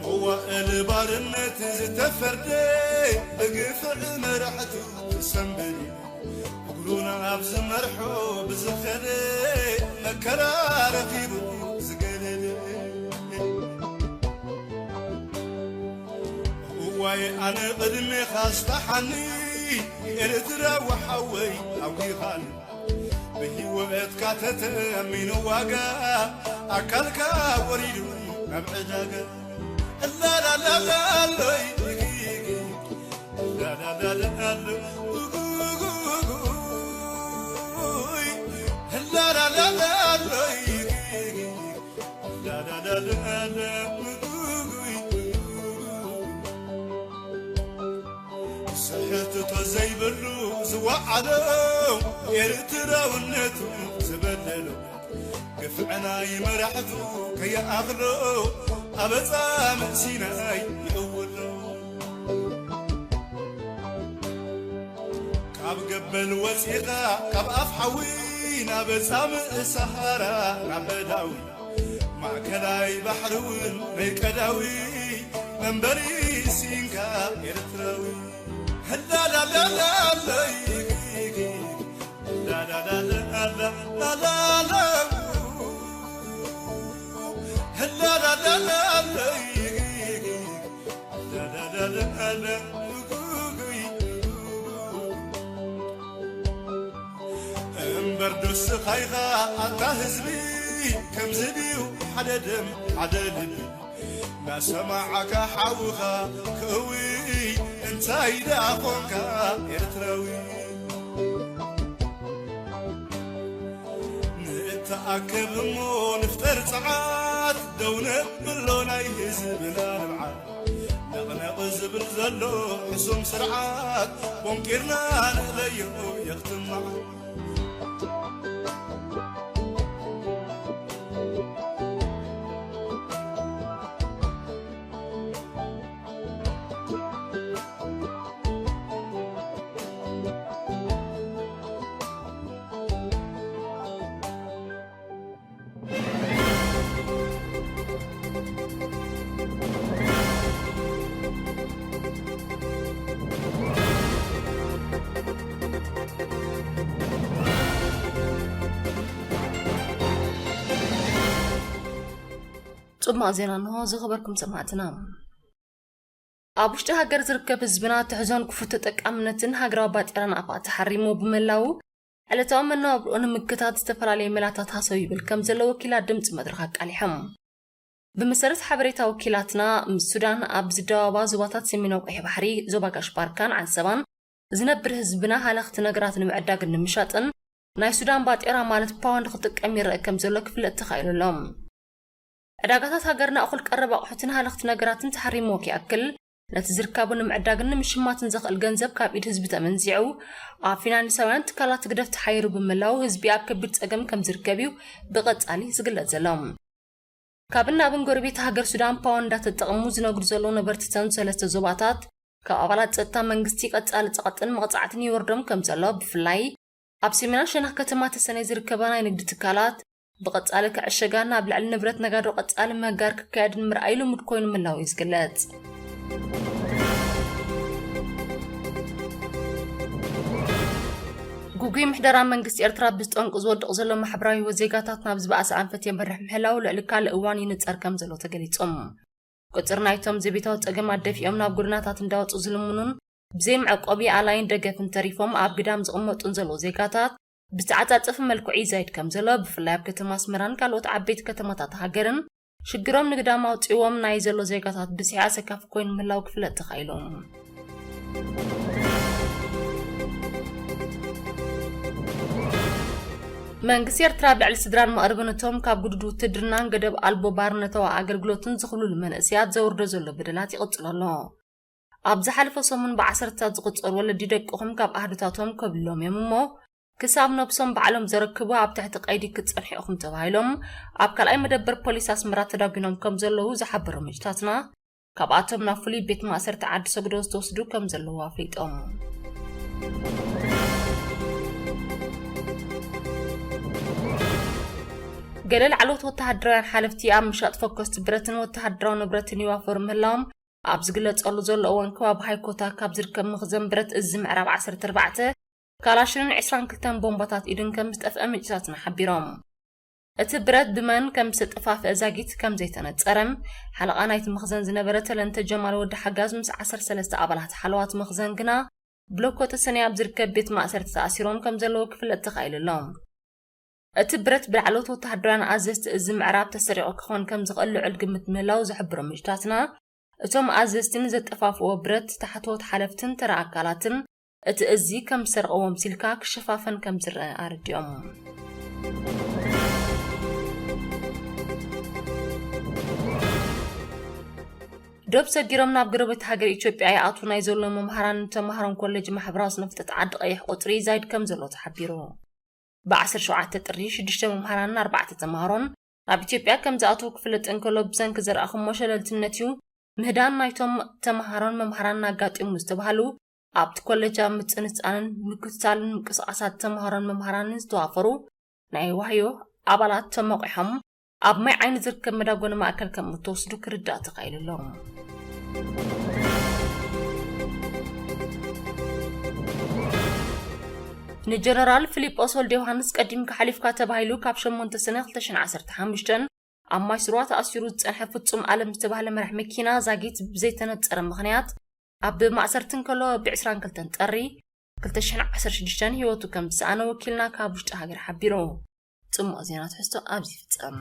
መዋእል ባርነት ዝተፈርደ ብግፍዕ መራሕቱ ዝሰንበደ እግሩ ናብ ዝመርሖ ብዝኸደ መከራ ረኺቡ ዝገደደ እዋይ ኣነ ቅድሜኻ ስታሓኒ ኤርትራዊ ሓወይ ኣውጊኻኒ ብህይወትካ ተተሚኑ ዋጋ ኣካልካ ወሪዱ ናብ ዕዳጋ እላላላላሎይ ላላላላሎ ጉጉጉጉይ እላላላላሎይ ላላላላሎ ጉጉጉይ ስሕትቶ ዘይብሉ ዝወዓሎ ኤርትራውነቱ ዝበደሎ ግፍዕና ይመራሕቱ ከየኣኽሎ ኣበፃ መእሲናይ ይእውሎ ካብ ገበል ወፂኻ ካብ ኣፍ ሓዊ ናብ ፃምእ ሰሃራ ናብ በዳዊ ማእከላይ ባሕሪ እውን ናይ ቀዳዊ መንበሪ ሲንካ ኤርትራዊ ህላላላላሎይ ላላላላላላሎ ህላላላላሎይ ላላላ እምበር ዶስኻ ኢኻ ኣታ ህዝቢ፣ ከምዚ ድዩ ሓደ ደም ሓደ ልቢ፣ ናሰማዓካ ሓውኻ ክእዊ፣ እንታይ ደኣ ኾንካ ኤርትራዊ? ንእተኣከብ እሞ ንፍጠር ጸዓት፣ ደው ነብሎ ናይ ህዝብና ልምዓት። ነቕነቕ ዝብል ዘሎ ሕሱም ስርዓት፣ ቦንቂርና ንእለዮ የኽትም መዓት። ጽቡቕ ዜና እንሆ ዝኸበርኩም ሰማዕትና። ኣብ ውሽጢ ሃገር ዝርከብ ህዝብና ትሕዞን ክፉት ተጠቃምነትን ሃገራዊ ባጤራን ኣፋ ተሓሪሞ ብመላው ዕለታዊ መነባብርኡ ንምግታት ዝተፈላለየ መላታት ሃሰው ይብል ከም ዘሎ ወኪላት ድምፂ መድረኽ ኣቃሊሖም። ብመሰረት ሓበሬታ ወኪላትና፣ ምስ ሱዳን ኣብ ዝደባባ ዞባታት ሰሜናዊ ቀይሕ ባሕሪ፣ ዞባ ጋሽ ባርካን ዓንሰባን ዝነብር ህዝብና ሃለኽቲ ነገራት ንምዕዳግን ንምሻጥን ናይ ሱዳን ባጤራ ማለት ፓውንድ ክጥቀም ይረአ ከም ዘሎ ክፍለጥ ተኻኢሉ ኣሎ። ዕዳጋታት ሃገርና እኹል ቀረብ ኣቑሑትን ሃለኽቲ ነገራትን ተሓሪምዎ ክኣክል፣ ነቲ ዝርካቡ ንምዕዳግን ንምሽማትን ዘኽእል ገንዘብ ካብ ኢድ ህዝቢ ተመንዚዑ፣ ኣብ ፊናንሳውያን ትካላት ህግደፍ ተሓይሩ ብምህላው፣ ህዝቢ ኣብ ከቢድ ጸገም ከም ዝርከብ እዩ ብቐጻሊ ዝግለጽ ዘሎ። ካብን ናብን ጎረቤት ሃገር ሱዳን ፓውንድ እንዳተጠቐሙ ዝነግዱ ዘለዉ ነበርቲ እተን ሰለስተ ዞባታት፣ ካብ ኣባላት ጸጥታ መንግስቲ ቀጻሊ ጸቕጥን መቕጻዕትን ይወርዶም ከም ዘሎ፣ ብፍላይ ኣብ ሰሜናዊ ሸነኽ ከተማ ተሰነይ ዝርከባ ናይ ንግዲ ትካላት ብቐጻሊ ክዕሸጋን ኣብ ልዕሊ ንብረት ነጋዶ ቀጻሊ ምህጋር ክካየድን ምርኣይ ልሙድ ኮይኑ ምህላው እዩ ዝግለጽ። ግጉይ ምሕደራ መንግስቲ ኤርትራ ብዝጠንቁ ዝወድቕ ዘሎ ማሕበራዊ ህይወት ዜጋታት ናብ ዝበኣሰ ኣንፈት የምርሕ ምህላው ልዕሊ ካልእ እዋን ይንጸር ከም ዘሎ ተገሊጹ። ቁጽሪ ናይቶም ዘቤታዊ ጸገማት ደፊኦም ናብ ጎደናታት እንዳወጹ ዝልምኑን ብዘይ መዕቆቢ ኣላይን ደገፍን ተሪፎም ኣብ ግዳም ዝቕመጡን ዘለዉ ዜጋታት ብዝተዓጻጸፈ መልክዑ ይዛይድ ከም ዘሎ፣ ብፍላይ ኣብ ከተማ ኣስመራን ካልኦት ዓበይቲ ከተማታት ሃገርን ሽግሮም ንግዳም ኣውጺዎም ናይ ዘሎ ዜጋታት ብዝሒ ኣሰካፊ ኮይኑ ምህላው ክፍለጥ ተኻኢሉ። መንግስቲ ኤርትራ ኣብ ልዕሊ ስድራን መቕርብን እቶም ካብ ግዱድ ውትድርናን ገደብ ኣልቦ ባርነታዊ ኣገልግሎትን ዝኽልሉ መንእሰያት ዘውርዶ ዘሎ በደላት ይቕጽሎ ኣሎ። ኣብ ዝሓለፈ ሰሙን ብዓሰርታት ዝቑጸሩ ወለዲ ደቅኹም ካብ ኣህዱታቶም ከብልሎም እዮም እሞ፣ ክሳብ ነብሶም ባዕሎም ዘረክቡ ኣብ ትሕቲ ቀይዲ ክትጸንሑ ኢኹም ተባሂሎም ኣብ ካልኣይ መደበር ፖሊስ ኣስመራ ተዳጒኖም ከም ዘለዉ ዝሓበሩ ምንጭታትና፣ ካብኣቶም ናብ ፍሉይ ቤት ማእሰርቲ ዓዲ ሰግዶ ዝተወስዱ ከም ዘለዉ ኣፍሊጦም። ገለ ላዕለዎት ወተሃደራውያን ሓለፍቲ ኣብ ምሻጥ ፈኮስቲ ብረትን ወተሃደራዊ ንብረትን ይዋፈሩ ምህላዎም ኣብ ዝግለጸሉ ዘሎ እዋን፣ ከባቢ ሃይኮታ ካብ ዝርከብ መኽዘን ብረት እዚ ምዕራብ ዓሰርተ ኣርባዕተ ካላሽንን ዕስራን ክልተን ቦምባታት ኢድን ከም ዝጠፍአ ምንጭታትና ሓቢሮም። እቲ ብረት ብመን ከም ዝተጠፋፍአ ዛጊት ከም ዘይተነጸረ፣ ሓለቓ ናይቲ መኽዘን ዝነበረ ተለንተ ጀማል ወዲ ሓጋዝ ምስ ዓሰርተ ሰለስተ ኣባላት ሓለዋት መኽዘን ግና ብሎኮ ተሰነይ ኣብ ዝርከብ ቤት ማእሰርቲ ተኣሲሮም ከም ዘለዉ ክፍለጥ ተኻኢሉ ኣሎ። እቲ ብረት ብላዕለዎት ወተሃደራውያን ኣዘዝቲ እዚ ምዕራብ ተሰሪቑ ክኾን ከም ዝኽእል ልዑል ግምት ምህላው ዝሕብሩ ምንጭታትና፣ እቶም ኣዘዝቲ ንዘጠፋፍኦ ብረት ታሕተዎት ሓለፍትን ተራ ኣካላትን እቲ እዚ ከም ዝሰርቕዎም ሲልካ ክሸፋፈን ከም ዝረአ ኣረዲኦም። ዶብ ሰጊሮም ናብ ጎረቤት ሃገር ኢትዮጵያ ይኣትዉ ናይ ዘለዉ መምሃራንን ተምሃሮን ኮሌጅ ማሕበራዊ ስነ ፍልጠት ዓዲ ቀይሕ ቁጽሪ ይዛይድ ከም ዘሎ ተሓቢሩ። ብ ዓሰርተ ሸውዓተ ጥሪ ሽዱሽተ መምሃራንን ኣርባዕተ ተምሃሮን ናብ ኢትዮጵያ ከም ዝኣትዉ ክፍለጥ እንከሎ፣ ብሰንኪ ዘርኣኹሞ ሸለልትነት እዩ ምህዳን ናይቶም ተምሃሮን መምሃራንን ኣጋጢሙ ዝተባህሉ ኣብቲ ኮሌጅ ኣብ ምጽንጻንን ምክትታልን ምንቅስቓሳት ተምሃሮን መምሃራንን ዝተዋፈሩ ናይ ዋህዮ ኣባላት ተሞቂሖም ኣብ ማይ ዓይኒ ዝርከብ መዳጎኒ ማእከል ከም እተወስዱ ክርዳእ ተኻኢሉ ኣሎ። ንጀነራል ፊሊጶስ ወልደ ዮሃንስ ቀዲምካ ሓሊፍካ ተባሂሉ ካብ ሸሞንተ ሰነ ክልተ ሽሕን ዓሰርተ ሓሙሽተን ኣብ ማይ ስሩዋ ተኣሲሩ ዝጸንሐ ፍጹም ኣለም ዝተባህለ መራሕ መኪና ዛጊት ብዘይተነጸረ ምኽንያት ኣብ ማእሰርቲ እንከሎ ብ22 ጥሪ ክልተ ሽሕን ዓሰርተ ሽዱሽተን ህይወቱ ከም ዝሰኣነ ወኪልና ካብ ውሽጢ ሃገር ሓቢሩ። ጽሙቕ ዜና ትሕዝቶ ኣብዚ ይፍጸም።